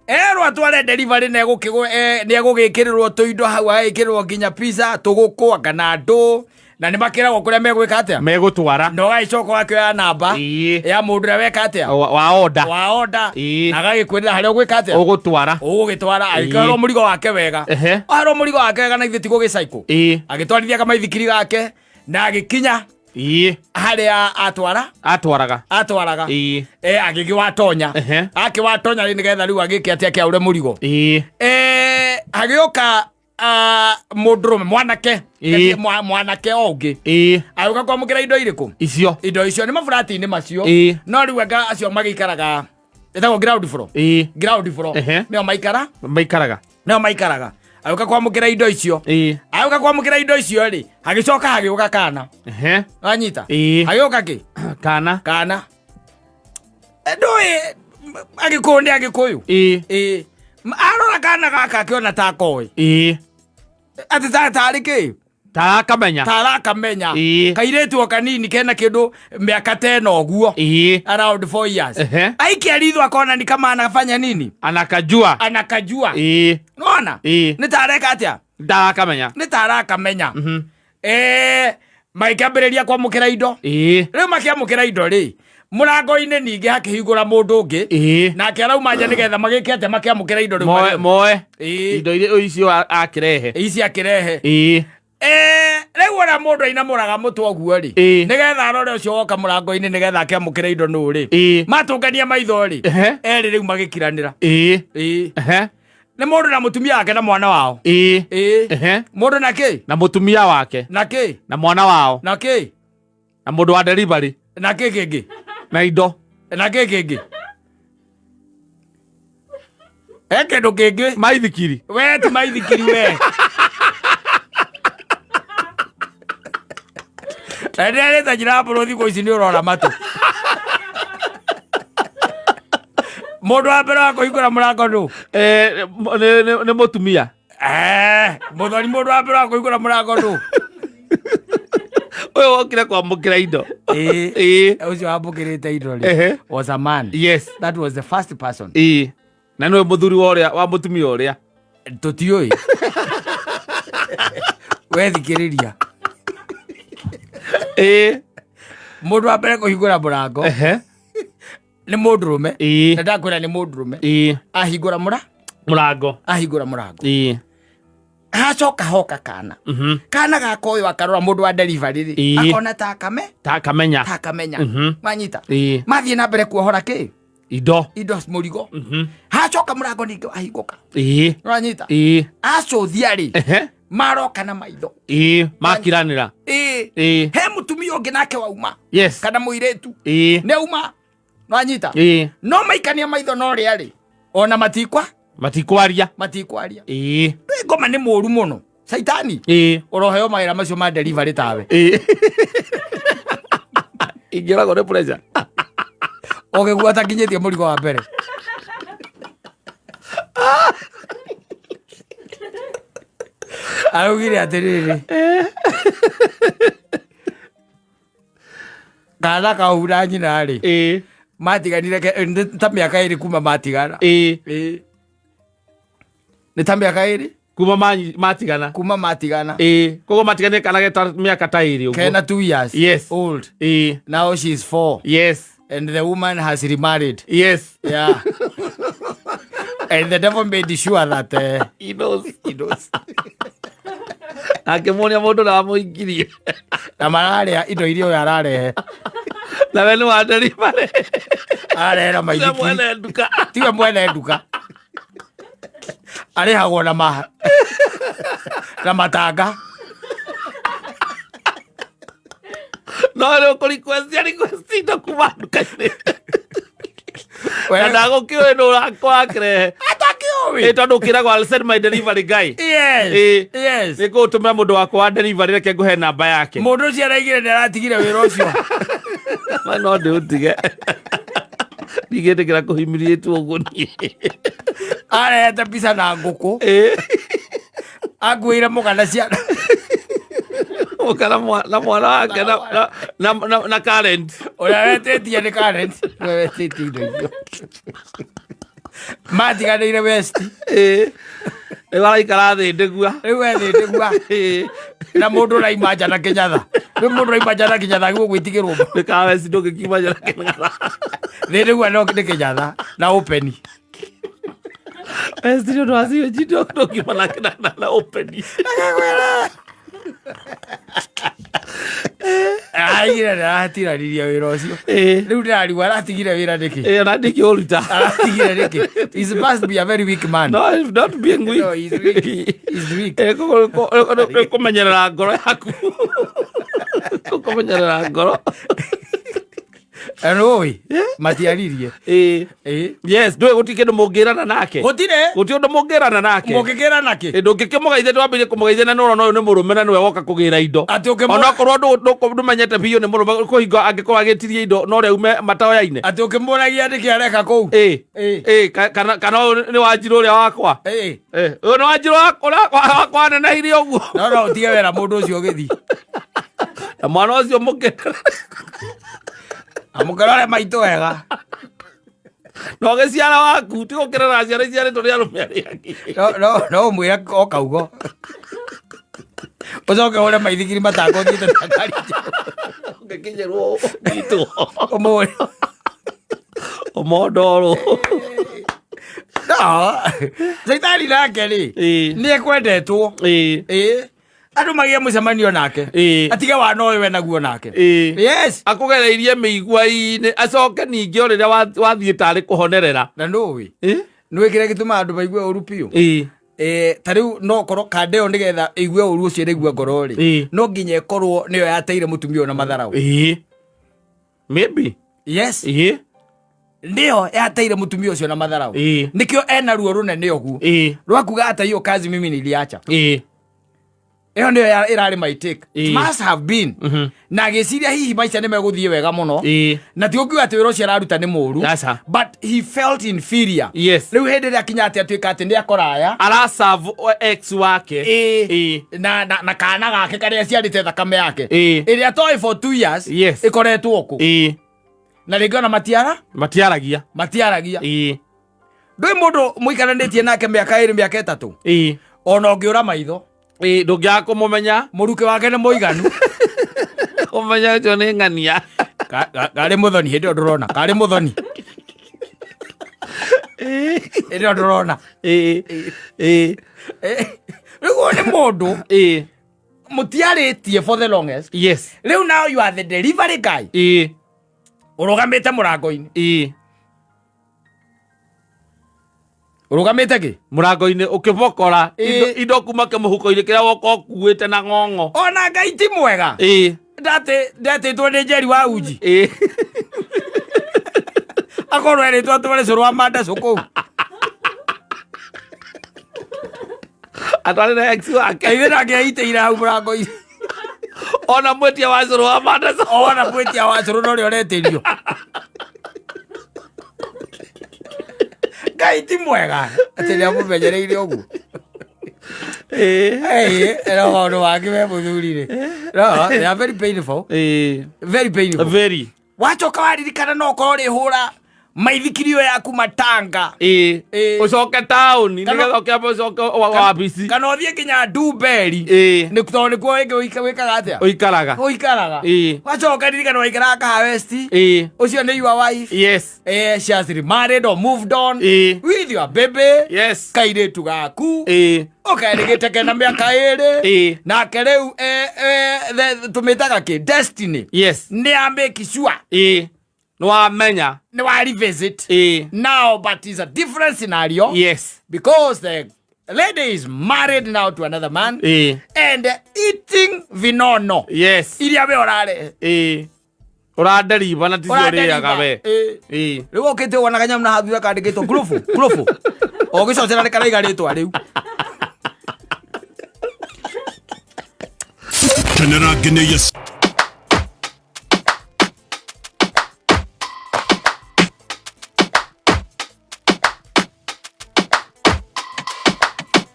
Erwo atware delivery na nĩ egũgĩkĩrĩrwo tũindo hau, agĩkĩrĩrwo nginya pizza, tũgũkũ kana ndũ, na nĩ makĩragwo kũrĩa megwĩka atĩa, Megũtwara. Na ũgagĩcoka ũgakĩoya namba ya mũndũ ũrĩa weka atĩa, Wa order. Wa order. Na agagĩkwĩrĩra harĩa ũgwĩka atĩa, Ũgũtwara. Ũgũgĩtwara. Agĩkĩoerwo mũrigo wake wega. Oerwo mũrigo wake wega na ithuĩ ti gũgĩcaikũ. Agĩtwarithia kamaithikiri gake na agĩkinya harĩa atwara. Atwaraga. Atwaraga. Agĩgĩwatonya. Akĩwatonya rĩ, nĩgetha rĩu agĩke atĩ akĩaũre mũrigo. Agĩũka mũndũrũme mwanake. Mwanake o ũngĩ agĩũka kwamũkĩra indo irĩkũ? Icio. Indo icio nĩ maburati-inĩ macio. No rĩu anga acio magĩikaraga ĩtagwo ground floor. Ground floor. Nĩo maikara. Maikaraga. Nĩo maikaraga. Agĩũka kwamũkĩra indo icio. Agĩũka kwamũkĩra indo icio rĩ, hagĩcoka hagĩũka kana. Wanyita? Hagĩũka kĩ? Kana. Kana. Ndũĩ agĩkũyũ nĩ agĩkũyũ. Ĩĩ. Arora kana gaka akĩona ta koĩ atĩ ta tarĩ kĩ. Tarakamenya. Tarakamenya. Kairĩtu o kanini kena kĩndũ mĩaka ta ĩno ũguo. Around 4 years. Aikia ritho akona ni kama anafanya nini. Anakajua. Anakajua. Nona nĩ tareka atĩa? Ndarakamenya. Nĩ tarakamenya. Magĩkĩambĩrĩria kwamũkĩra indo. Rĩu makĩamũkĩra indo rĩ, mũrango-inĩ ningĩ hakĩhingũra mũndũ ũngĩ. Nake arauma nja nĩgetha magĩke atĩa, makĩamũkĩra indo rĩu. Moe moe indo iria icio akĩrehe. Ici akĩrehe. Rĩu ũrĩa mũndũ ainamũraga mũtwe ũguo rĩ, nĩgetha arore ũcio woka mũrango-inĩ nĩgetha akĩamũkĩra indo nũ rĩ, matũngania maitho rĩ, erĩ rĩu magĩkiranĩra. Nĩ mũndũ na mũtumia wake na mwana wao. Ĩĩ. Mũndũ na kĩ? Na mũtumia wake. Na kĩ? Na mwana wao. Na kĩ? Na mũndũ wa delivery. Na kĩ kĩngĩ? Na indo. Na kĩ kĩngĩ? He kĩndũ kĩngĩ. Maithikiri. We ti maithikiri we. Na ndĩrarĩte njĩra ya mbũrũ thikũ ici nĩ ũrora matũ. Mũndũ wa mbere wa kũhingũra mũrango nũ? Nĩ mũtumia. Mũthoni, mũndũ wa mbere wa kũhingũra mũrango nũ? Ũyũ wokire kwamũkĩra indo. Ĩĩ. Ũcio wambũkĩrĩte indo rĩ, was a man. That was the first person. Na nĩwe mũthuri wa ũrĩa wa mũtumia ũrĩa. Tũtiũĩ. We thikĩrĩria. Mũndũ wa mbere kũhingũra mũrango nĩ mũndũrũme. Na ndakwĩra nĩ mũndũrũme. Ahingũra mũra Mũrango. Ahingũra mũrango. Hacoka hoka kana. Kana gaka ũyũ akarora mũndũ wa delivery rĩ, akona ta akame Takamenya. Ta akamenya. Manyita? Mathiĩ na mbere kuohora kĩ? Indo. Indo, mũrigo. Hacoka mũrango ningĩ wahingũka. Ũranyita? Acũthia rĩ, maroka na maitho. Makiranĩra. He mũtumia ũngĩ nake wauma. Kana mũirĩtu. Nĩ auma. Nwanyita? No maikania maitho no rĩa rĩ, ona matikwa Matikwaria. Matikwaria. Ndũĩ ngoma nĩ mũru mũno caitani. Ũroheo mawĩra macio ma delivery tawe. Ingĩragwo nĩ pressure. Ũgĩgua atakinyĩtie mũrigo wa mbere. Araugire atĩrĩrĩ, kana kau na nyina rĩ, matiganire nĩ ta mĩaka 2 kuma matigana. Ĩĩ. Nĩ ta mĩaka 2. Kuma matigana. Kuma matigana. Koguo matiganire kana geta mĩaka ta 2 ũguo. Kena 2 years old. Now she is 4. And the woman has remarried. Yeah, and the devil made sure that He knows. He knows. Akĩmuonia mũndũ na wamũingĩrie. Na mararĩa indo iria ũyũ ararehe. Na we nĩ wa delivery. Ararehera Tiwe maithikiri. Mwene nduka. Tiwe mwene nduka, arĩhagwo na ma na matanga. No rĩu kũ request request indo kuma nduka-inĩ. Na ndagũkĩũĩ nũ ũrakĩrehe. Atakĩũĩ. Tondũ ũkĩragwo, "I'll send my delivery guy." Nĩ ngũgũtũmĩra mũndũ wakwa wa delivery, reke ngũhe namba yake. Mũndũ ũcio araigire nĩ aratigire wĩra ũcio. Ma no ndĩũtige, ndigĩtĩkĩra kũhimiriĩtwo ũguo niĩ. Arehete mbica na ngũkũ, akuĩire mũgana ciana. Mũka na mwana wake na current. Ũrĩa wetĩtie nĩ current, ũrĩa wetĩtie indo icio matiganĩire West. Ĩĩ. Rĩu araikara thĩ ndĩgua. Rĩu we thĩ ndĩgua. Na mũndũ ũraima nja na kĩnyatha, rĩu mũndũ ũraima nja na kĩnyatha agĩrĩirwo gwĩtigĩrwo. Nĩ ka West ndũngĩkiuma nja na kĩnyatha. Thĩ ndĩgua no nĩ kĩnyatha na open. West nĩ ũndũ wa sewage ndũngiuma na open. Araigire aratiranirie wĩra ũcio. Rĩu ndĩrarigwo aratigire wĩra nĩkĩ. Ĩĩ, ona ndingĩũruta. Aratigire nĩkĩ? He must be a very weak man. No, it's not being weak. No, he's weak. He's weak. Ĩ, nĩ kũmenyerera ngoro yaku. Kũmenyerera ngoro. Na nũĩ matiaririe. Ĩĩ. Ĩĩ. Yes, ndũĩ gũtirĩ kĩndũ mũngĩrana nake. Gũtirĩ. Gũtirĩ ũndũ mũngĩrana nake. Mũngĩkĩra nakĩ? Ĩ, ndũngĩkĩmũgeithia, twambĩrĩrie kũmũgeithia na nĩũrona ũyũ nĩ mũrũme na nĩwe woka kũgĩra indo. Atĩ ũkĩmũ- Onokorwo ndũmenyete biũ nĩ mũrũme, kũhingo angĩkorwo agĩtirie indo no ũrĩa ume mataoyaine. Atĩ ũkĩmũragia nĩkĩ areka kũu? Ĩ. Ĩ. Ĩ, kana ũyũ nĩ Wanjirũ ũrĩa wakwa. Ĩ. Ĩ, ũyũ nĩ Wanjirũ ũrĩa wakwa wanenehirie ũguo. No no ũtige wĩra mũndũ ũcio ũgĩthiĩ. Na mwana ũcio mũkĩ Amũkĩrore maitũ wega. Na ũgĩciara waku ti gũkĩrera ciana iciarĩtwo nĩ arũme arĩa angĩ. No no no ũmwĩre o kaugo. Ũcoke ũre maithikiri matanga ũthiĩte na ngari njerũ. Ũngĩkinyĩrwo ũnyitwo. Ũmũre. Ũmondorwo. No. Caitani nake rĩ. Ĩĩ. Nĩ ekwendetwo. Ĩĩ. Ĩĩ. Andũ magĩe mũcemanio nake. Ĩĩ. Atige wana ũyũ we naguo nake. Ĩĩ. Yes. Akũgereirie mĩigua-inĩ acoke ningĩ o rĩrĩa wathiĩ tarĩ kũhonerera. Na nũĩ. Ĩĩ. Nũĩ kĩrĩa gĩtũmaga andũ maigue ũru biũ? Ĩĩ. Ta rĩu no korwo kanda ĩyo nĩgetha ĩigue ũru ũcio ĩraigua ngoro rĩ, Ĩĩ. no nginya ĩkorwo nĩyo yateire mũtumia ũyũ na matharaũ. Ĩĩ. Maybe. Yes. Ĩĩ. Nĩyo yateire mũtumia ũcio na matharaũ. Ĩĩ. Nĩkĩo ena ruo rũnene ũguo. Ĩĩ. Rwa kuga atĩ hiyo kazi mimi niliacha. Ĩĩ. Ĩyo nĩyo ĩrarĩ my take. Ĩĩ. It must have been. Na agĩciria hihi maica nĩ megũthiĩ wega mũno. Ĩĩ. Na ti ũkiuga atĩ wĩra ũcio araruta nĩ mũru. Aca. But he felt inferior. Yes. Rĩu hĩndĩ ĩrĩa akinya atĩ atuĩka atĩ nĩ akoraya. Araserve ex wake. Ĩĩ. Ĩĩ. Na kana gake karĩa aciarĩte thakame yake. Ĩĩ. Ĩrĩa atoĩ for 2 years. Yes. Ĩkoretwo kũ. Ĩĩ. Na rĩngĩ ona matiara? Matiaragia. Matiaragia. Ĩĩ. Ndũĩ mũndũ mũikaranĩtie nake mĩaka 2 mĩaka 3. Ĩĩ. Ona ũngĩũra maitho. Ĩĩ, ndũngĩaga kũmũmenya. Mũrukĩ wake nĩ mũiganu. Ũmenya ũcio nĩ ng'ania. Karĩ mũthoni hĩndĩ ĩyo ndũrona. Karĩ mũthoni. Ĩĩ. Hĩndĩ ĩyo ndũrona. Ĩĩ. Ĩĩ. Rĩu ũyũ nĩ mũndũ. Ĩĩ. Mũtiarĩtie for the longest. Yes. Rĩu now you are the delivery guy. Ĩĩ. Ũrũgamĩte mũrango-inĩ. Ĩĩ. Ũrũgamĩte kĩ? Mũrango-inĩ ũkĩbokora Ĩĩ. indo kuma kĩmũhuko-inĩ kĩrĩa woka ũkuĩte na ng'ong'o. Ona Ngai ti mwega. Ĩĩ. Ndatĩtwo nĩ Njeri wa Uji. Ĩĩ. Akorwo erĩtwo atware cũrũ wa mandacu kũu. Atwarĩre ex wake. Ithe nake aitĩire hau mũrango-inĩ. Ona mwĩtia wa cũrũ wa mandacu. Ona mwĩtia wa cũrũ no rĩo ũretĩrio. Ngai ti mwega. Atĩ nĩ amũmenyereire ũguo. Ĩĩ. Ĩĩ, no maũndũ mangĩ we mũthuri rĩ. No, they are very painful. Ĩĩ. Very painful. Very. Wacoka waririkana no ũkorwo ũrĩhũra maithikirio yaku matanga. Ĩĩ. Ĩĩ. Ũcoke taũni Kana- nĩgetha ũkĩamba ũcoke wabici. Kana ũthiĩ nginya Ndumberi. Ĩĩ. Nĩ tondũ nĩkuo wĩkaga atĩa? Ũikaraga. Ũikaraga. Ĩĩ. Wacoka ririkana waikaraga Kahawa West. Ĩĩ. Ũcio nĩ your wife. Yes. She has remarried or moved on. Ĩĩ. With your baby. Yes. Kairĩtu gaku. Ĩĩ. Ũkerĩgĩte kena mĩaka 2. Ĩĩ. Nake rĩu tũmĩtaga kĩ? Destiny. Yes. Nĩ ya make sure. Ĩĩ. Nĩ wamenya. Nĩ wa revisit. Ĩĩ. Now, but it's a different scenario. Yes. Because the lady is married now to another man. Ĩĩ. And eating vinono. Yes. Iria we ũrare. Ĩĩ. Ũranderiba na ticio ũrĩaga we. Ĩĩ. Ĩĩ. Rĩu ũkĩte wona kanyamũ na hathura kandĩkĩtwo ngurubu, ngurubu. O gĩcocera nĩ karaiga rĩtwa rĩu. Kenera ngeneia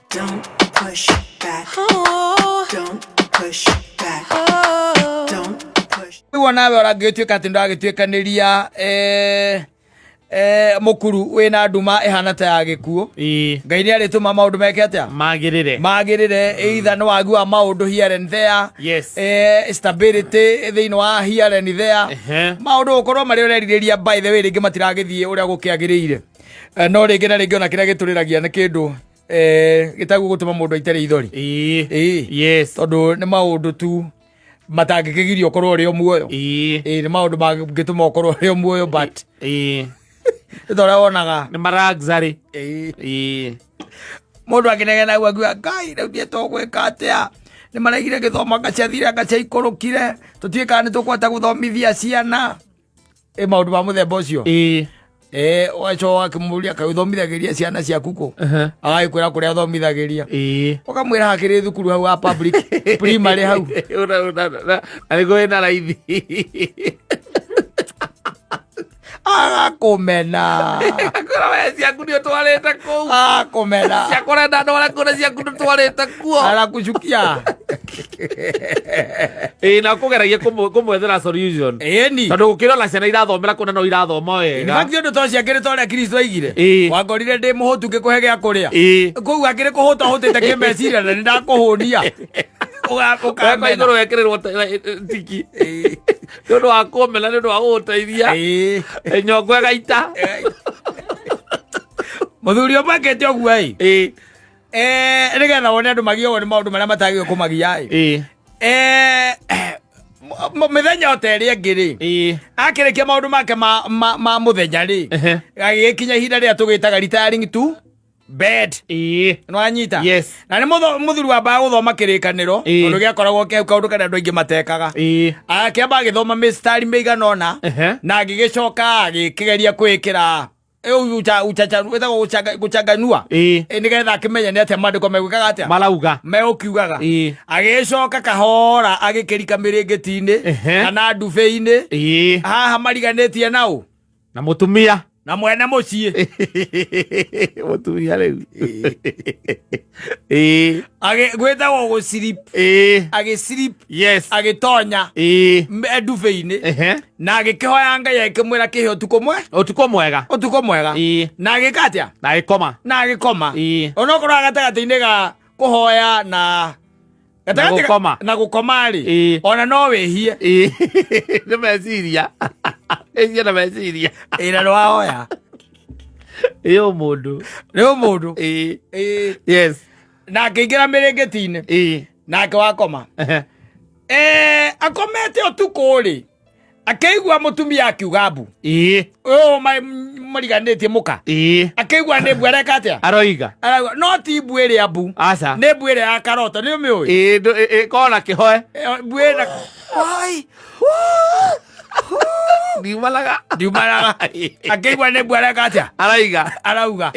Don't push back. Oh. Don't push back. back. Don't push. Rĩu nawe ũrangĩgĩtuĩka atĩ ndũragĩtuĩkanĩria mũkuru wĩna nduma ĩhana ta ya gĩkuũ. Ngai nĩ arĩtũma maũndũ meke atĩa? Magĩrĩre. Magĩrĩre, either nĩ wagi wa maũndũ here and there, stability thĩinĩ wa here and there, maũndũ gũkorwo marĩa ũrerirĩria by the way rĩngĩ matiragĩthiĩ ũrĩa gũkĩagĩrĩire. No rĩngĩ na rĩngĩ ona kĩrĩa gĩtũrĩragia nĩ kĩndũ gĩtagwo gũtũma mũndũ aite rĩithori. Tondũ nĩ maũndũ tu matangĩkĩgiria ũkorwo ũrĩ o muoyo. Nĩ maũndũ mangĩtũma ũkorwo ũrĩ o muoyo, but nĩ ta ũrĩa wonaga. Nĩ maraxarĩ. Mũndũ akĩnegena hau akiuga, Ngai, rĩu niĩ tũgwĩka atĩa? Nĩ maraigire gĩthomo, anga ciathire, anga ciaikũrũkire, tũtiũĩ kana nĩ tũkũhota gũthomithia ciana. Maũndũ ma mũthemba ũcio. Ũgacoka ũgakĩmũria, kaĩ ũthomithagĩria ciana ciaku kũ? Agagĩkwĩra kũrĩa athomithagĩria. Ũkamwĩra hakĩrĩ thukuru hau wa public primary hau. Na nĩguo wĩna raithi. Agakũmena. Akwĩra we ciaku nĩ ũtwarĩte kũu. Agakũmena. Ciakwa ũrenda ndware kũu na ciaku ndũtwarĩte kuo. Arakucukia. Na kũgeragia kũmwethera solution. Ĩni. Tondũ gũkĩrĩ ona ciana irathomera kũna no irathoma In wega. fact, ũndũ ta ũcio akĩrĩ ta ũrĩa Kristo aigire. Wangorire ndĩ mũhũtu ngĩkũhe gĩa kũrĩa. Kũu akĩrĩ kũhũta hũtĩte kĩmeciria na nĩ ndakũhũnia. Wekwa Ũkamena. igũrũ wekĩrĩrwo tiki. Nĩ ũndũ wa kũmena, nĩ ũndũ wa gũgũteithia. Nyongo ĩgaita. Mũthuri ũmwe akĩte ũguo ĩ. Nĩgetha wone andũ magiagwo nĩ maũndũ marĩa matagĩrĩirwo kũmagia ĩ. Mĩthenya o ta ĩrĩa ĩngĩ rĩ, akĩrĩkia maũndũ make ma mũthenya rĩ, agĩgĩkinya ihinda rĩrĩa tũgĩtaga retiring to bed. Nĩwanyita? Yes. Na nĩ mũthuri wambaga gũthoma kĩrĩkanĩro, tondũ gĩakoragwo kĩu kaũndũ karĩa andũ aingĩ matekaga. Akĩamba agĩthoma mĩstari mĩigana ũna, na agĩgĩcoka agĩkĩgeria kwĩkĩra wĩtagwo gũchanganua. Nĩgetha akĩmenye nĩ atĩa maandĩko megwĩkaga atĩa, marauga, megũkiugaga. Agĩcoka kahora agĩkĩrika mĩrĩngĩti-inĩ kana ndubĩ-inĩ haha mariganĩtie nau na mũtumia na mwene mũciĩ. Mũtumia rĩu. Gwĩtagwo gũcirip. Agĩcirip. Agĩtonya ndubĩ-inĩ na agĩkĩhoya Ngai, agĩkĩmwĩra kĩhe ũtukũ mwe ũtukũ mwega. Ũtukũ mwega. Na agĩka atĩa? Na agĩkoma. Na agĩkoma. Onokorwo gatagatĩ-inĩ ga kũhoya na Na gũkoma. Na gũkoma rĩ, ona no wĩhie. Nĩ meciria. Ĩcie na meciria. Ĩna nĩ wahoya. Ĩ ũmũndũ. Nĩ ũmũndũ. Na akĩingĩra mĩrĩngĩti-inĩ nake wakoma. Akomete ũtukũ rĩ, akĩigua mũtumia akiuga mbu. Ũyũ mariganĩtie mũka. Akĩigua nĩ mbu, areka atĩa? Aroiga. Arauga no ti mbu ĩrĩa mbu. Aca. Nĩ mbu ĩrĩa ya karoto, nĩ ũmĩũĩ? Ĩkorwo na kĩhoe. Mbu ĩna Oi! Ndiumanaga. Ndiumanaga. Akĩigua nĩ mbu, areka atĩa? Araiga. Arauga.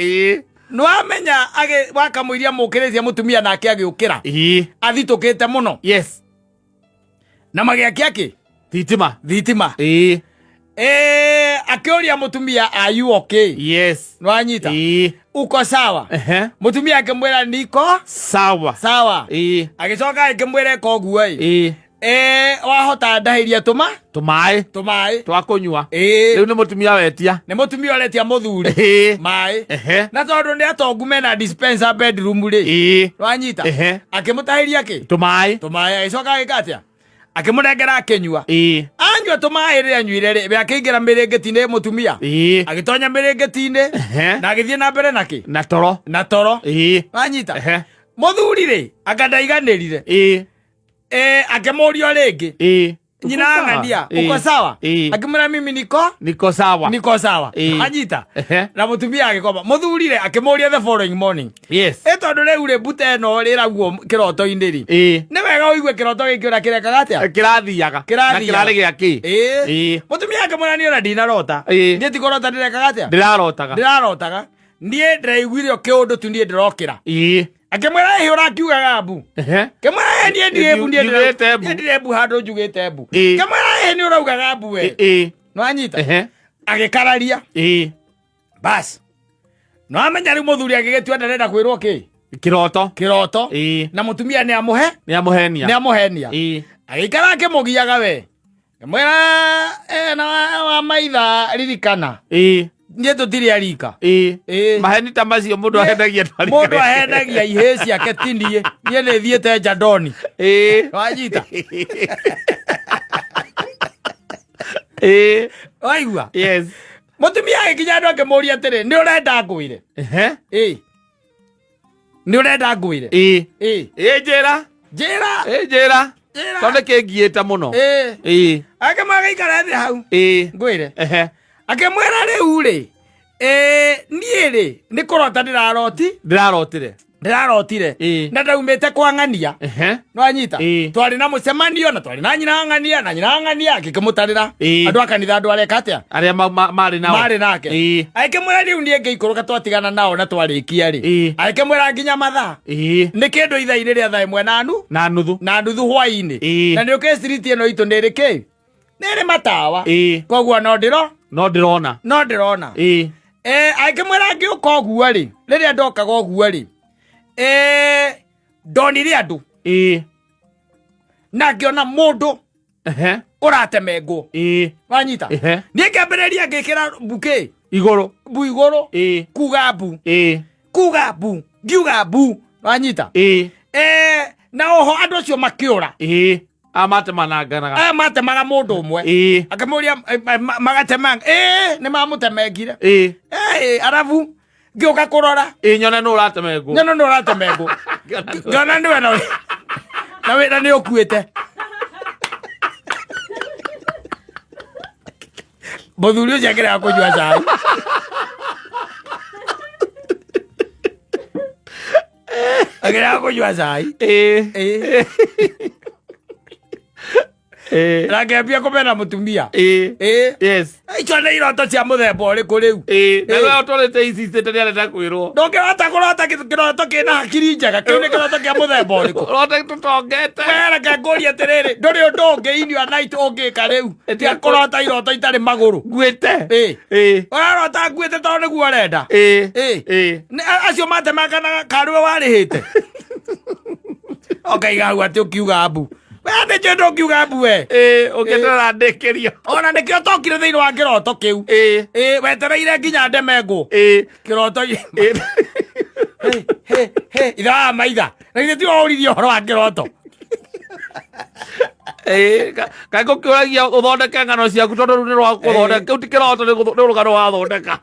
Nĩwamenya wakamũiria mũkĩrĩtie mũtumia nake agĩũkĩra. Athitũkĩte mũno. Na magĩakia kĩ? Thitima. Thitima. Akĩũria mũtumia, "Are you okay?" Nĩwanyita? "Uko sawa?" Mũtumia akĩmwĩra, "Niko sawa." Sawa. Agĩcoka agĩkĩmwĩra, "Ĩka ũguo ĩ, wahota ndahĩria tũma Tũmaĩ. Tũmaĩ. Twa kũnyua. Rĩu nĩ mũtumia wetia. Nĩ mũtumia ũretia mũthuri maĩ. Na tondũ nĩ atongu mena dispenser bedroom rĩ, nĩwanyita? Akĩmũtahĩria kĩ? Tũmaĩ. Tũmaĩ. Agĩcoka agĩka atĩa? Akĩmũnengera akĩnyua. Anyua tũmaĩ rĩrĩa anyuire rĩ, we akĩingĩra mĩrĩngĩti-inĩ mũtumia. Agĩtonya mĩrĩngĩti-inĩ na agĩthiĩ na mbere na kĩ? Na toro. Na toro. Wanyita? Mũthuri rĩ, anga ndaiganĩrire. Akĩmũria rĩngĩ, "Nyina ang'ania, uko sawa?" Akĩmwĩra, "Mimi niko Niko sawa." Niko sawa. Anyita? Na mũtumia agĩkoma. Mũthuri rĩ, akĩmũria the following morning, "Ĩ tondũ rĩu rĩ, mbuta ĩno rĩraguo kĩroto-inĩ rĩ, nĩ wega ũigue kĩroto gĩkĩ ũrĩa kĩrekaga atĩa?" Kĩrathiaga. Kĩrathiaga. Na kĩrarĩ gĩa kĩ? Mũtumia akĩmwĩra, "Niĩ ona ndinarota. Niĩ ti kũrota ndĩrekaga atĩa? Ndĩrarotaga. Ndĩrarotaga. Niĩ ndĩraiguire o kĩũndũ tu, niĩ ndĩrokĩra." Akĩmwĩra, "Ĩhĩ, ũrakiugaga mbu?" Kĩmwĩra, "Ĩ, niĩ ndirĩ mbu, niĩ Njugĩte mbu. niĩ ndirĩ mbu handũ njugĩte mbu." Kĩmwĩra, "Ĩhĩ, nĩ ũraugaga mbu we." Nĩwanyita? Agĩkararia. Bas, nĩwamenya rĩu mũthuri agĩgĩtua ndarenda kwĩrwo kĩ? Kĩroto. Kĩroto. Na mũtumia nĩ amũhe Nĩ amũhenia. Nĩ amũhenia. Agĩikara akĩmũgiaga we. Ngĩmwĩra na wa maitha ririkana. Niĩ tũtirĩ arika. Ĩĩ. Maheni ta macio mũndũ ahendagia andũ arika. Mũndũ ahendagia ihĩĩ ciake ti niĩ. Niĩ nĩ thiĩte Jandoni. Wanyita? Waigua? Yes. Mũtumia agĩkinya andũ akĩmũria atĩrĩ, nĩ ũrenda ngwĩre? Ĩĩ. Nĩ ũrenda ngwĩre? Ĩĩ. Ĩĩ. Ĩĩ njĩra. Njĩra. Ĩĩ njĩra. Njĩra. Tondũ kĩngiĩte mũno. Ĩĩ. Ĩĩ. Akĩmwĩra thĩ hau. Ĩĩ. Ngwĩre. Akĩmwĩra rĩu rĩ, niĩ rĩ, nĩ kũrota ndĩraroti. Ndĩrarotire. Ndĩrarotire. Na ndaumĩte kwa ng'ania. Nĩwanyita? Twarĩ na mũcemanio na twarĩ na nyina wa ng'ania na nyina wa ng'ania akĩkĩmũtarĩra. Andũ a kanitha andũ areka atĩa? Arĩa marĩ nao. Marĩ nake. Agĩkĩmwĩra rĩu niĩ ngĩikũrũka twatigana nao na twarĩkia rĩ. Agĩkĩmwĩra nginya mathaa. Nĩ kĩndũ ithaa-inĩ rĩa thaa ĩmwe na nu. Na nuthu. Na nuthu hwaĩ-inĩ. Na nĩ ũkĩ street ĩno itũ nĩ ĩrĩ kĩ? Nĩ ĩrĩ matawa. Koguo no ndĩro? No ndĩrona. No ndĩrona. Agĩkĩmwĩra ngĩũka ũguo rĩ, rĩrĩa ndokaga ũguo rĩ, ndonire andũ. Na ngĩona mũndũ ũratemengwo. Wanyita? Niĩ ngĩambĩrĩria ngĩkĩra mbukĩ. Igũrũ. Mbu igũrũ. Kuga mbu. Kuga mbu. Ngiuga mbu. Wanyita? Na oho andũ acio makĩũra. Amatemananganaga. Aya matemaga mũndũ ũmwe. Akĩmũria magatemanga. Nĩ mamũtemengire. Arabu ngĩũka kũrora. Nyone nũ ũratemengwo. Nyone nũ ũratemengwo. Ngĩona nĩwe na wĩra nĩ ũkuĩte. Mũthuri ũcio akĩrega kũnyua cai. Akĩrega kũnyua cai. Na ngĩambia kũmena mũtumia. Yes. Icio nĩ iroto cia mũthemba ũrĩkũ rĩu? Na we ũtwarĩte icicĩte nĩ arenda kwĩrwo. Ndũngĩhota kũrota kĩroto kĩna hakiri njega, kĩu nĩ kĩroto kĩa mũthemba ũrĩkũ? Ũrote tũtongete. We reke ngũrie atĩrĩrĩ, ndũrĩ ũndũ ũngĩ in your night ũngĩka rĩu tiga kũrota iroto itarĩ magũrũ. Nguĩte. Ũrarota nguĩte tondũ nĩguo ũrenda. Acio matemanganaga karĩ we warĩhĩte. Ũkaiga hau atĩ ũkiuga mbu. We nĩ njũĩ ndũngiuga mbu we. Ũngĩenderera ndĩkĩrio. Ona nĩkĩo tokire thĩinĩ wa kĩroto kĩu. Wetereire nginya ndemengwo. Kĩroto. He, he, ithe wa maitha. Na githĩ tiwe ũririe ũhoro wa kĩroto. Kaĩ ngũkĩũragia ũthondeke ng'ano ciaku tondũ rĩu nĩ rwa gũthondeka. Kĩu ti kĩroto nĩ rũgano wathondeka.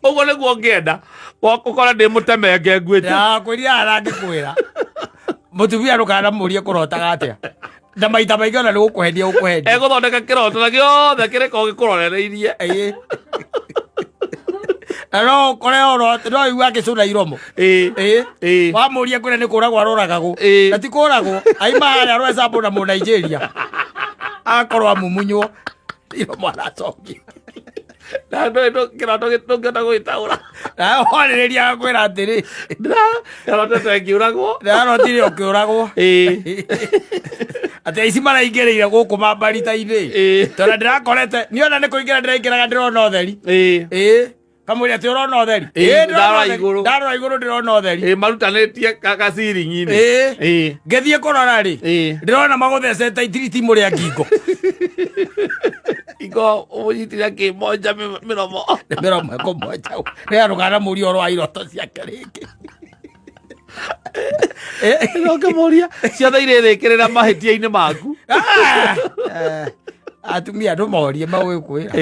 Ũguo nĩguo ngĩenda. Ũkore ndĩ mũtemenge nguĩte. Ndakwĩrire haha ngĩkwĩra. Mũtumia ndũkanamũrie kũrotaga atĩa. Na maita maingĩ ona nĩ gũkũhenia gũkũhenia. Egũthondeka kĩroto na gĩothe kĩrĩkorwo gĩkũrorereirie. Na no ũkore oro no igue akĩcũna iromo. Wamũria kũrĩa nĩ kũragwo aroragagwo. Na ti kũragwo. Aima harĩa arwecambũ na Mũnaijeria. Akorwo amumunywo. Iromo aracokia. Na kĩroto ndũngĩhota gũgĩtaũra. Na warĩrĩria agakwĩra atĩrĩ. Ndĩrarotete ngĩũragwo. Ndĩrarotire ũkĩũragwo. Atĩ aici maraingĩrĩire gũkũ mambarita-inĩ. Tondũ ndĩrakorete, niĩ ona nĩ kũingĩra ndĩraingĩraga ndĩrona ũtheri. Kamũira atĩ ũrona ũtheri. Ndĩrona Ndarora ũtheri. igũrũ. Ndarora igũrũ ndĩrona ũtheri. Marutanĩtie gaciringi-inĩ. Ngĩthiĩ kũrora rĩ, ndĩrona magũthecete itiritimu rĩa ngingo. Ingo ũnyitire kĩmonja mĩromo. Mĩromo ĩkũmonja. Rĩrĩa ndũkanamũrie ũhoro wa iroto ciake rĩngĩ. Ũngĩmũria ciothe irĩrĩkĩrĩra mahĩtia-inĩ maku. Atumia andũ morie magũgĩkwĩra.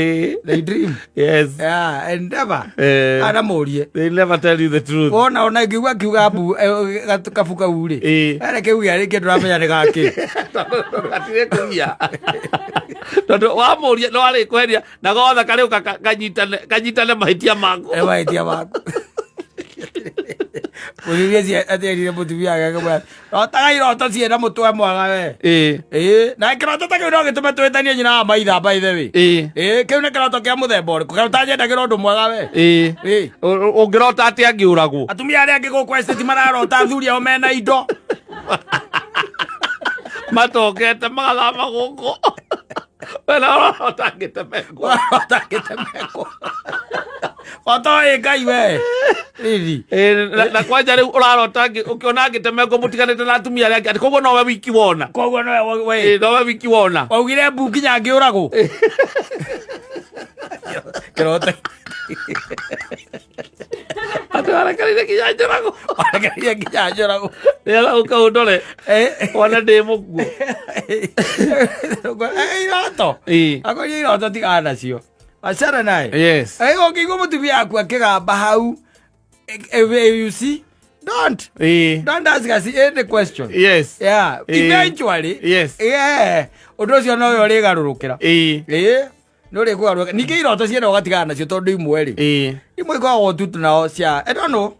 They dream. Yes. Yeah, and never. Anamũrie. They never tell you the truth. Wona ona ngĩigua akiuga mbu kabu kau rĩ. Ere kĩu gĩa rĩngĩ ndũramenya nĩ gakĩ. Gatirĩ kũgia. Tondũ wamũria no arĩkũheria na gothe karĩũka kanyitane mahĩtia maku. Mahĩtia maku. Mũthuri ũcio atĩrire mũtumia wake akĩmwĩra, rotaga iroto ciĩna mũtwe mwega we. Na kĩroto ta kĩu no gĩtũme twĩtanie nyina wa maitha by the way. Kĩu nĩ kĩroto kĩa mũthemba ũrĩkũ? Kaĩ ũtanjendagĩra ũndũ mwega we? Ũngĩrota atĩa ngĩũragwo? Atumia arĩa angĩ gũkũ estate mararota athuri ao mena indo. Matokete magathama gũkũ. We na ũrarota ngĩtemengwo. Ũrarota ngĩtemengwo. Otoĩ Ngai we. Ĩni. Ĩ, na kwanja rĩu ũrarota ũkĩona ngĩtemengwo mũtiganĩte na atumia arĩa angĩ atĩ koguo nowe wiki wona. Koguo nowe we Ĩ, nowe wiki wona. Waugire mbu nginya ngĩũragwo. Kĩroto. Atĩ warekereire nginya njũragwo. Warekereire nginya njũragwo. Nĩgetha ũke ũndore wone ndĩ mũkuo. Iroto. Ĩ. Akorwo iroto tigana nacio. Wachana naye. Yes. Ũngĩigua mũtumia waku akĩgamba hau, you see, don't Ĩ. don't ask us any question. Yes. Yeah, eventually. Yes. Yeah. Ũndũ ũcio nowe ũrĩgarũrũkĩra. Ĩ. Ĩ. Nĩ ũrĩkũgarũrũka. Ningĩ iroto ciene ũgatigana nacio tondũ imwe rĩ. Ĩ. Imwe ikoragwo tu nao cia, I don't know.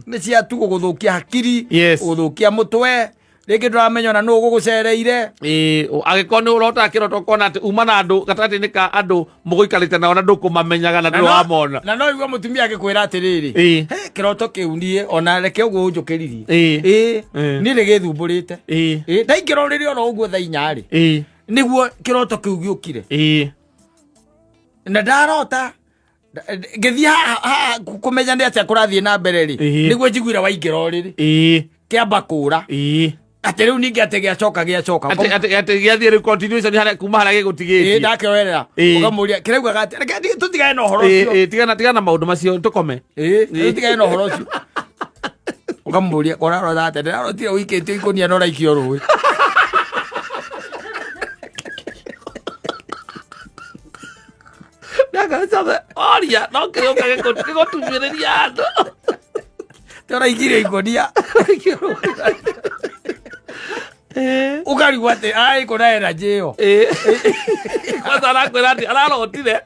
Nĩ cia tu gũgũthũkia hakiri, Yes. gũgũthũkia mũtwe, rĩngĩ ndũramenya ona nũ ũgũgũcereire. Ĩ, angĩkorwo nĩ ũrotaga kĩroto ũkona atĩ uma na andũ gatagatĩ-inĩ ka andũ mũgũikarĩte nao na ndũkũmamenyaga na ndũrĩ wamona. Na no igue mũtumia agĩkwĩra atĩrĩrĩ, Ĩ. "He, kĩroto kĩu niĩ ona reke ũguo ũnjũkĩririe. Ĩ. Ĩ, Ĩ. niĩ nĩ gĩthumbũrĩte. Ĩ. Ĩ, ndaingĩra ũrĩrĩ oro ũguo thaa inya rĩ, Ĩ. nĩguo kĩroto kĩu gĩũkire. Ĩ. Na ndarota ngĩthiĩ haha haha kũmenya nĩ atĩa kũrathiĩ na mbere rĩ, Ĩ. nĩguo njiguire waingĩra ũrĩrĩ. Ĩ. Kĩamba kũra. Ĩ. Atĩ rĩu ningĩ atĩ gĩacoka gĩacoka. Atĩ atĩ atĩ gĩathiĩ rĩu continuation harĩa kuma harĩa gĩgũtigĩtie. Ĩ, ndakĩoerera. Ĩ. Ũkamũria kĩraugaga atĩ reke tũtigane na ũhoro Ĩ, ũcio. ĩ, tigana tigana na maũndũ macio tũkome. Ĩ, tũtigane na ũhoro ũcio. Ũkamũria ũrarora atĩa, ndĩrarotire ũikĩtio ikũnia na ũraikio rũĩ. Mĩaka ciothe oria no kĩrĩũka gĩgũtumĩrĩria andũ. Tũraikirio ikũnia. Ũkarigwo atĩ ai kũna energy ĩyo. Ĩ. Kwanza arakwĩra atĩ ararotire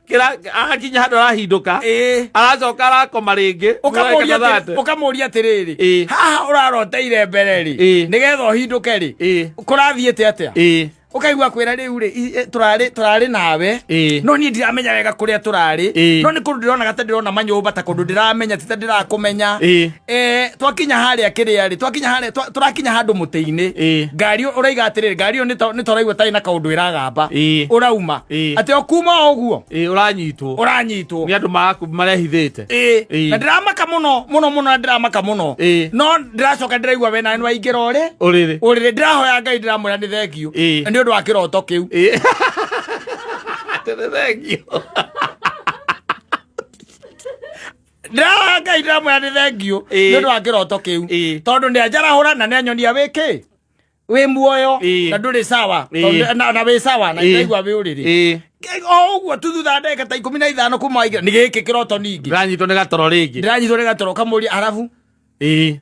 kĩra akinya handũ arahindũka. Ĩ. Aracoka arakoma rĩngĩ. Ũkamũria atĩrĩ- ũkamũria atĩrĩrĩ, Ĩ. haha ũraroteire mbere rĩ, Ĩ. nĩgetha ũhindũke rĩ, Ĩ. kũrathiĩte atĩa? Ĩ. Ũkaigua kwĩra rĩu rĩ, tũrarĩ nawe, Ĩ. no niĩ ndiramenya wega kũrĩa tũrarĩ, Ĩ. no nĩ kũndũ ndĩronaga ta ndĩrona manyũmba, ta kũndũ ndĩramenya, ti ta ndĩrakũmenya. Ĩ. Twakinya harĩa kĩrĩa rĩ, twakinya harĩa, tũrakinya handũ mũtĩ-inĩ, Ĩ. ngari ĩyo ũraiga atĩrĩrĩ, ngari ĩyo nĩ ta ũraigua tarĩ na kaũndũ ĩragamba. Ĩ. Ũrauma. Ĩ. Atĩ o kuma o ũguo, Ĩ, ũranyitwo. Ũranyitwo. Nĩ andũ marehithĩte. Ĩ. Ĩ. Na ndĩramaka mũno mũno mũno, na ndĩramaka mũno. Ĩ. No ndĩracoka ndĩraigua we nawe nĩwaingĩra ũrĩ Ũrĩrĩ. Ũrĩrĩ. Ndĩrahoya Ngai, ndĩramwĩra nĩ thengiũ Ĩ. nĩ ũndũ wa kĩroto kĩu. Ĩ. Atĩ nĩ thengiũ. Ndĩrahoya Ngai, ndĩramwĩra nĩ thengiũ Ĩ. nĩ ũndũ wa kĩroto kĩu, Ĩ. tondũ nĩ anjarahũra na nĩ anyonia wĩkĩ wĩ muoyo Ĩ. na ndũrĩ sawa. Ĩ. Tondũ na wĩ sawa na Ĩ. ndaigua wĩ ũrĩrĩ. Ĩ. O ũguo tu thutha wa ndagĩka ta 15 kuma waingĩra nĩ gĩkĩ kĩroto ningĩ. Ndĩranyitwo nĩ gatoro rĩngĩ. Ndĩranyitwo nĩ gatoro, kamũria arabu Ĩ.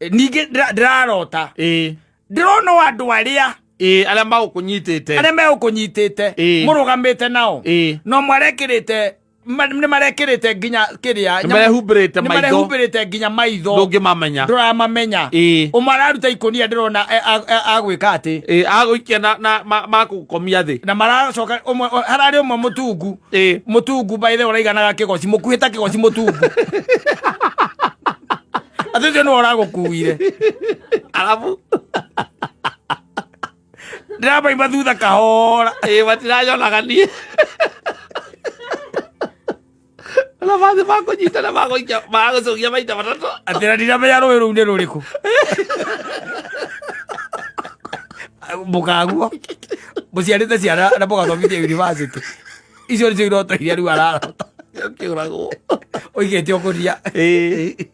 Ningĩ ndĩrarota Ĩ. ndĩrona o andũ arĩa Ĩ, arĩa magũkũnyitĩte. Arĩa megũkũnyitĩte Ĩ. mũrũgamĩte nao, Ĩ. no marekĩrĩte nĩ marekĩrĩte nginya kĩrĩa Nĩ marehumbĩrĩte nĩ maitho. marehumbĩrĩte nginya maitho, Ndũngĩmamenya. Ndũramamenya. Ĩ. Ũmwe araruta ikũnia, ndĩrona agwĩka atĩ Ĩ, agũikia na makũkomia thĩ. Na maracoka ũmwe hararĩ ũmwe mũtungu. Ĩ. Mũtungu by the way, ũraiganaga kĩgoci, mũkuhĩ ta kĩgoci, mũtungu atĩ ũcio nĩwe ũragũkuire. Arabu Ndĩramaima thutha kahora. Ĩ, matirayonaga niĩ na mathi makũnyita na magũikia magũcũgia maita matatũ. Atĩ na ndiramenya rũĩ rũu nĩ rũrĩkũ, mũkaguo mũciarĩte ciana na mũgathomithia university. Icio nĩcio iroto iria rĩu ararota. Ũkĩũragwo. Ũigĩte ũkũria. Ĩ.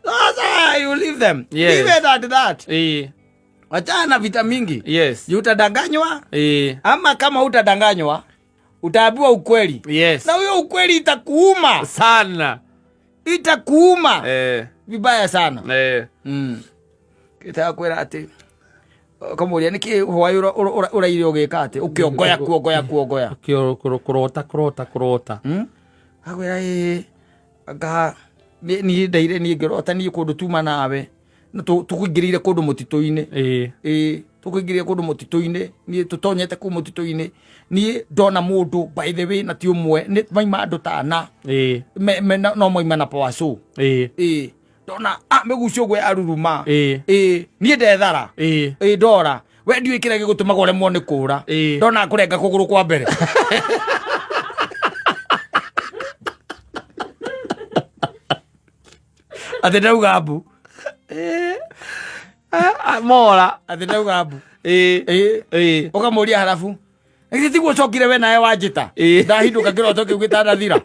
Sasa you leave them. Yes. Leave it at that. Ĩ. Wachana na vita mingi. Yes. Juu utadanganywa, Ĩ. ama kama hutadanganywa utaambiwa ukweli, Yes. na huyo ukweli itakuuma sana. Itakuuma vibaya sana. Kĩtaga kwĩra atĩ ũkamũria nĩkĩ hwaĩ ũraire ũgĩka atĩ ũkĩongoya kuongoya kuongoya. Kũrota kũrota kũrota. Akwĩra ĩ anga niĩ ndaire niĩ ngĩrota niĩ kũndũ tuma nawe na tũkũingĩrĩire kũndũ mũtitũ-inĩ. Ĩ. Ĩ, tũkũingĩrĩire kũndũ mũtitũ-inĩ, niĩ tũtonyete kũu mũtitũ-inĩ, niĩ ndona mũndũ, by the way, na ti ũmwe, nĩ maima andũ tana. Ĩ. No maima na power show. Ĩ. Ĩ, ndona mĩgucio ũguo yaruruma. Ĩ. Ĩ, niĩ ndethara. Ĩ. Ĩ, ndora we ndiũĩ kĩrĩa gĩgũtũmaga ũremwo nĩ kũra. Ĩ. Ndona kũrenga kũgũrũ kwa mbere. Atĩ ndauga mbu. Mora. Atĩ ndauga mbu. Ĩĩ. Ĩĩ. Ĩĩ. Ũkamũria harabu. Githĩ tiguo ũcokire we nawe wanjĩta? Ĩĩ. Ndahindũka kĩroto kĩu gĩtanathira.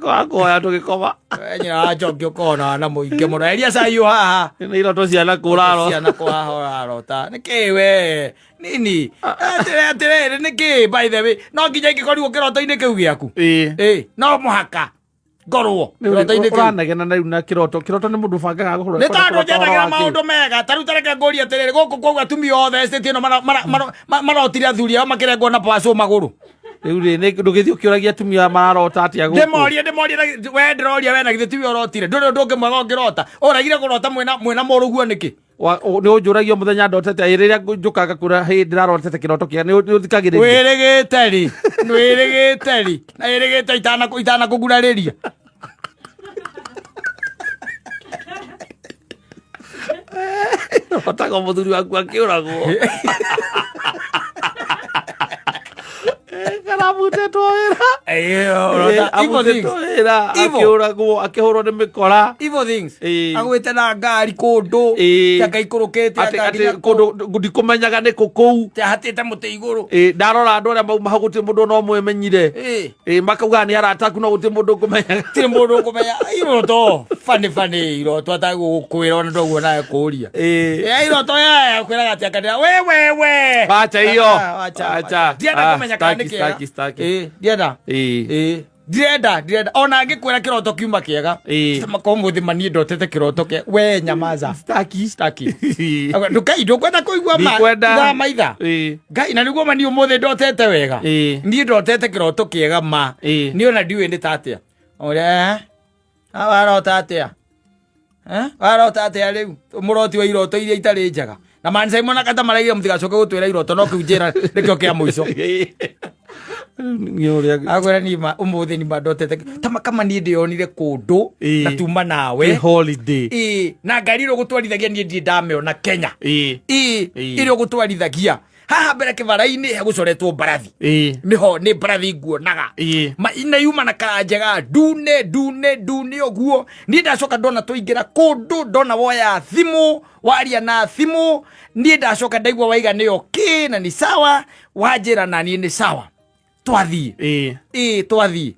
Kwakuoya tũgĩkoma. We nyina wa njoki ũkona na mũingĩ mũno. Eria cai ũyũ haha. Nĩ iroto ciana kũraro. Ciana kũ haha ũrarota. Nĩkĩ we? Nini? Atĩrĩ atĩrĩrĩ nĩkĩ by the way? No nginya ingĩkorirwo kĩroto-inĩ kĩu gĩaku. Ĩĩ. Ĩĩ, no mũhaka ngorwo kĩroto-inĩ kĩu. Ũranegena na rĩu na kĩroto. Kĩroto nĩ mũndũ ũbangaga gũkũrora. Nĩ tondũ njendagira maũndũ mega. Ta rĩu ta reke ngũrie atĩrĩrĩ, gũkũ kwauga atumia othe estate ĩno marotire athuri ao makĩrengwo na pacũ magũrũ. Rĩu rĩ nĩ ndũgĩthiĩ ũkĩũragia atumia mararota atĩa gũkũ. Ndĩmorie ndĩmorie we ndĩroria we na githĩ tiwe ũrotire. Ndũrĩ ũndũ ũngĩ mwega ũngĩrota. Ũragire kũrota mwĩna mũrũguo nĩkĩ? Nĩ ũnjũragia mũthenya ndotete ĩ rĩrĩa njũkaga kwĩra hĩ ndĩrarotete kĩroto kĩega nĩ ũthikagĩrĩria. Wĩrĩgĩte ri. Wĩrĩgĩte ri. Na wĩrĩgĩte itanakũgurarĩria. Hotaga mũthuri waku akĩũragwo. Kana abutetwo wĩra. Ũrota evil things. Abutetwo wĩra Evil. akĩũragwo akĩhũrwo nĩ mĩkora. Evil things. Ĩĩ. Agwĩte na ngari kũndũ. Ĩĩ. Akaikũrũkĩte Atĩ atĩ kũndũ ndikũmenyaga nĩ kũ kũu. Ahatĩte mũtĩ igũrũ. Ĩĩ, ndarora andũ arĩa mauma hau gũtirĩ mũndũ ona ũmwe menyire. Ĩĩ. Ĩĩ, makauga nĩ arata aku no gũtirĩ mũndũ ũkũmenyaga. Tirĩ mũndũ ũkũmenya iroto bani bani iroto atagũkwĩra ona ndoguo nawe kũria. Ĩĩ. Eh, iroto yaya kwĩraga atĩ akanĩra we we we. Wacha hiyo. Ah, wacha, Wacha. Ndienda Ah, kũmenya kana nĩ staki, kĩega. staki, staki. Ĩĩ, ndienda. Ĩĩ. Ĩĩ. Ndirenda, ndirenda. Ona ngĩkwĩra kĩroto kiuma kĩega. Ĩĩ. Makorwo mũthĩ mani ndotete kĩroto kĩa we nyamaza. Staki. Staki. Ndukai ndũkwenda kũigua ma. Ndikwenda. Ithaa maitha. Ĩĩ. Ngai na nĩguo ma niĩ ũmũthĩ ndotete wega. Ĩĩ. Niĩ ndotete kĩroto kĩega ma. Ĩĩ. Niĩ ona ndiũĩ nĩ ta atĩa. Ũrĩa warota atĩa? Eh? Warota atĩa rĩu? Mũroti wa iroto iria itarĩ njega. Na Man Simon akata maraigire mũtigacoke gũtwĩra iroto no kĩu njĩra nĩkĩo kĩa mũico. Nĩ ũrĩa Akwĩra niĩ ma ũmũthĩ nĩ ma ndotete ta kama niĩ ndĩonire kũndũ Ĩĩ. na tuma nawe. Nĩ holiday. Ĩĩ, na ngari ĩrĩa ũgũtwarithagia niĩ ndirĩ ndamĩona Kenya. Ĩĩ. Ĩĩ, Ĩĩ. ĩrĩa ũgũtwarithagia haha mbere kĩbara-inĩ hegũcoretwo mbarathi. Ĩĩ. Nĩho nĩ mbarathi nguonaga. Ĩĩ. Ma na yuma na kara njega ndune ndune ndune ũguo. Niĩ ndacoka ndona twaingĩra kũndũ ndona woya thimũ waria na thimũ niĩ ndacoka ndaigua waiga nĩ okay na nĩ sawa wanjĩra na niĩ nĩ sawa twathiĩ. Ĩĩ. Ĩĩ twathiĩ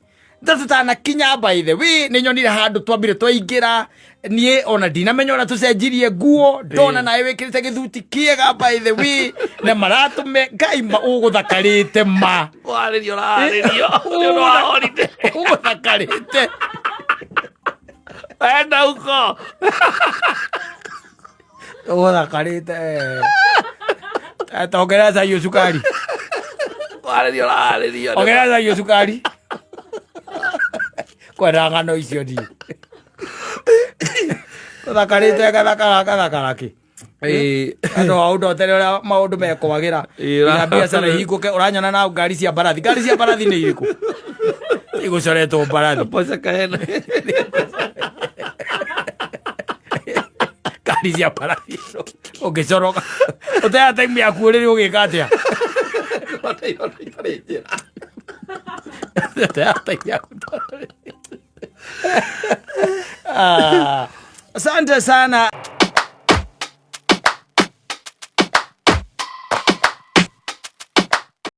ta tutanakinya by the way nĩ nyonire handũ twambire twaingĩra niĩ ona ndinamenya ũrĩa tũcenjirie nguo ndona Ĩĩ. nawe wĩkĩrĩte gĩthuti kĩega by the way na maratũme ngai ma ũgũthakarĩte ma Kwarĩrio ũrarĩrio. Nĩ ũndũ wa holiday. Ũgũthakarĩte. Enda huko. Ũgũthakarĩte. Ongerera cai ũyũ cukari. Kwarĩrio ũrarĩrio. Ongerera cai ũyũ cukari. Kwenda ng'ano icio niĩ. Ũthakarĩte gathakara gathakara kĩ? Ĩĩ. Andũ a ũndotere ũrĩa maũndũ mekwagĩra. Ĩĩ, Nginya biacara ihingũke ũranyona na ngari cia mbarathi. Ngari cia mbarathi nĩ irĩkũ? Igũcoretwo mbarathi. Posa kaena. Ngari cia mbarathi. Ũngĩcoroka. Ũteaga time yaku ũrĩrĩ ũgĩka atĩa? Ũteaga time yaku. Ah, asante sana.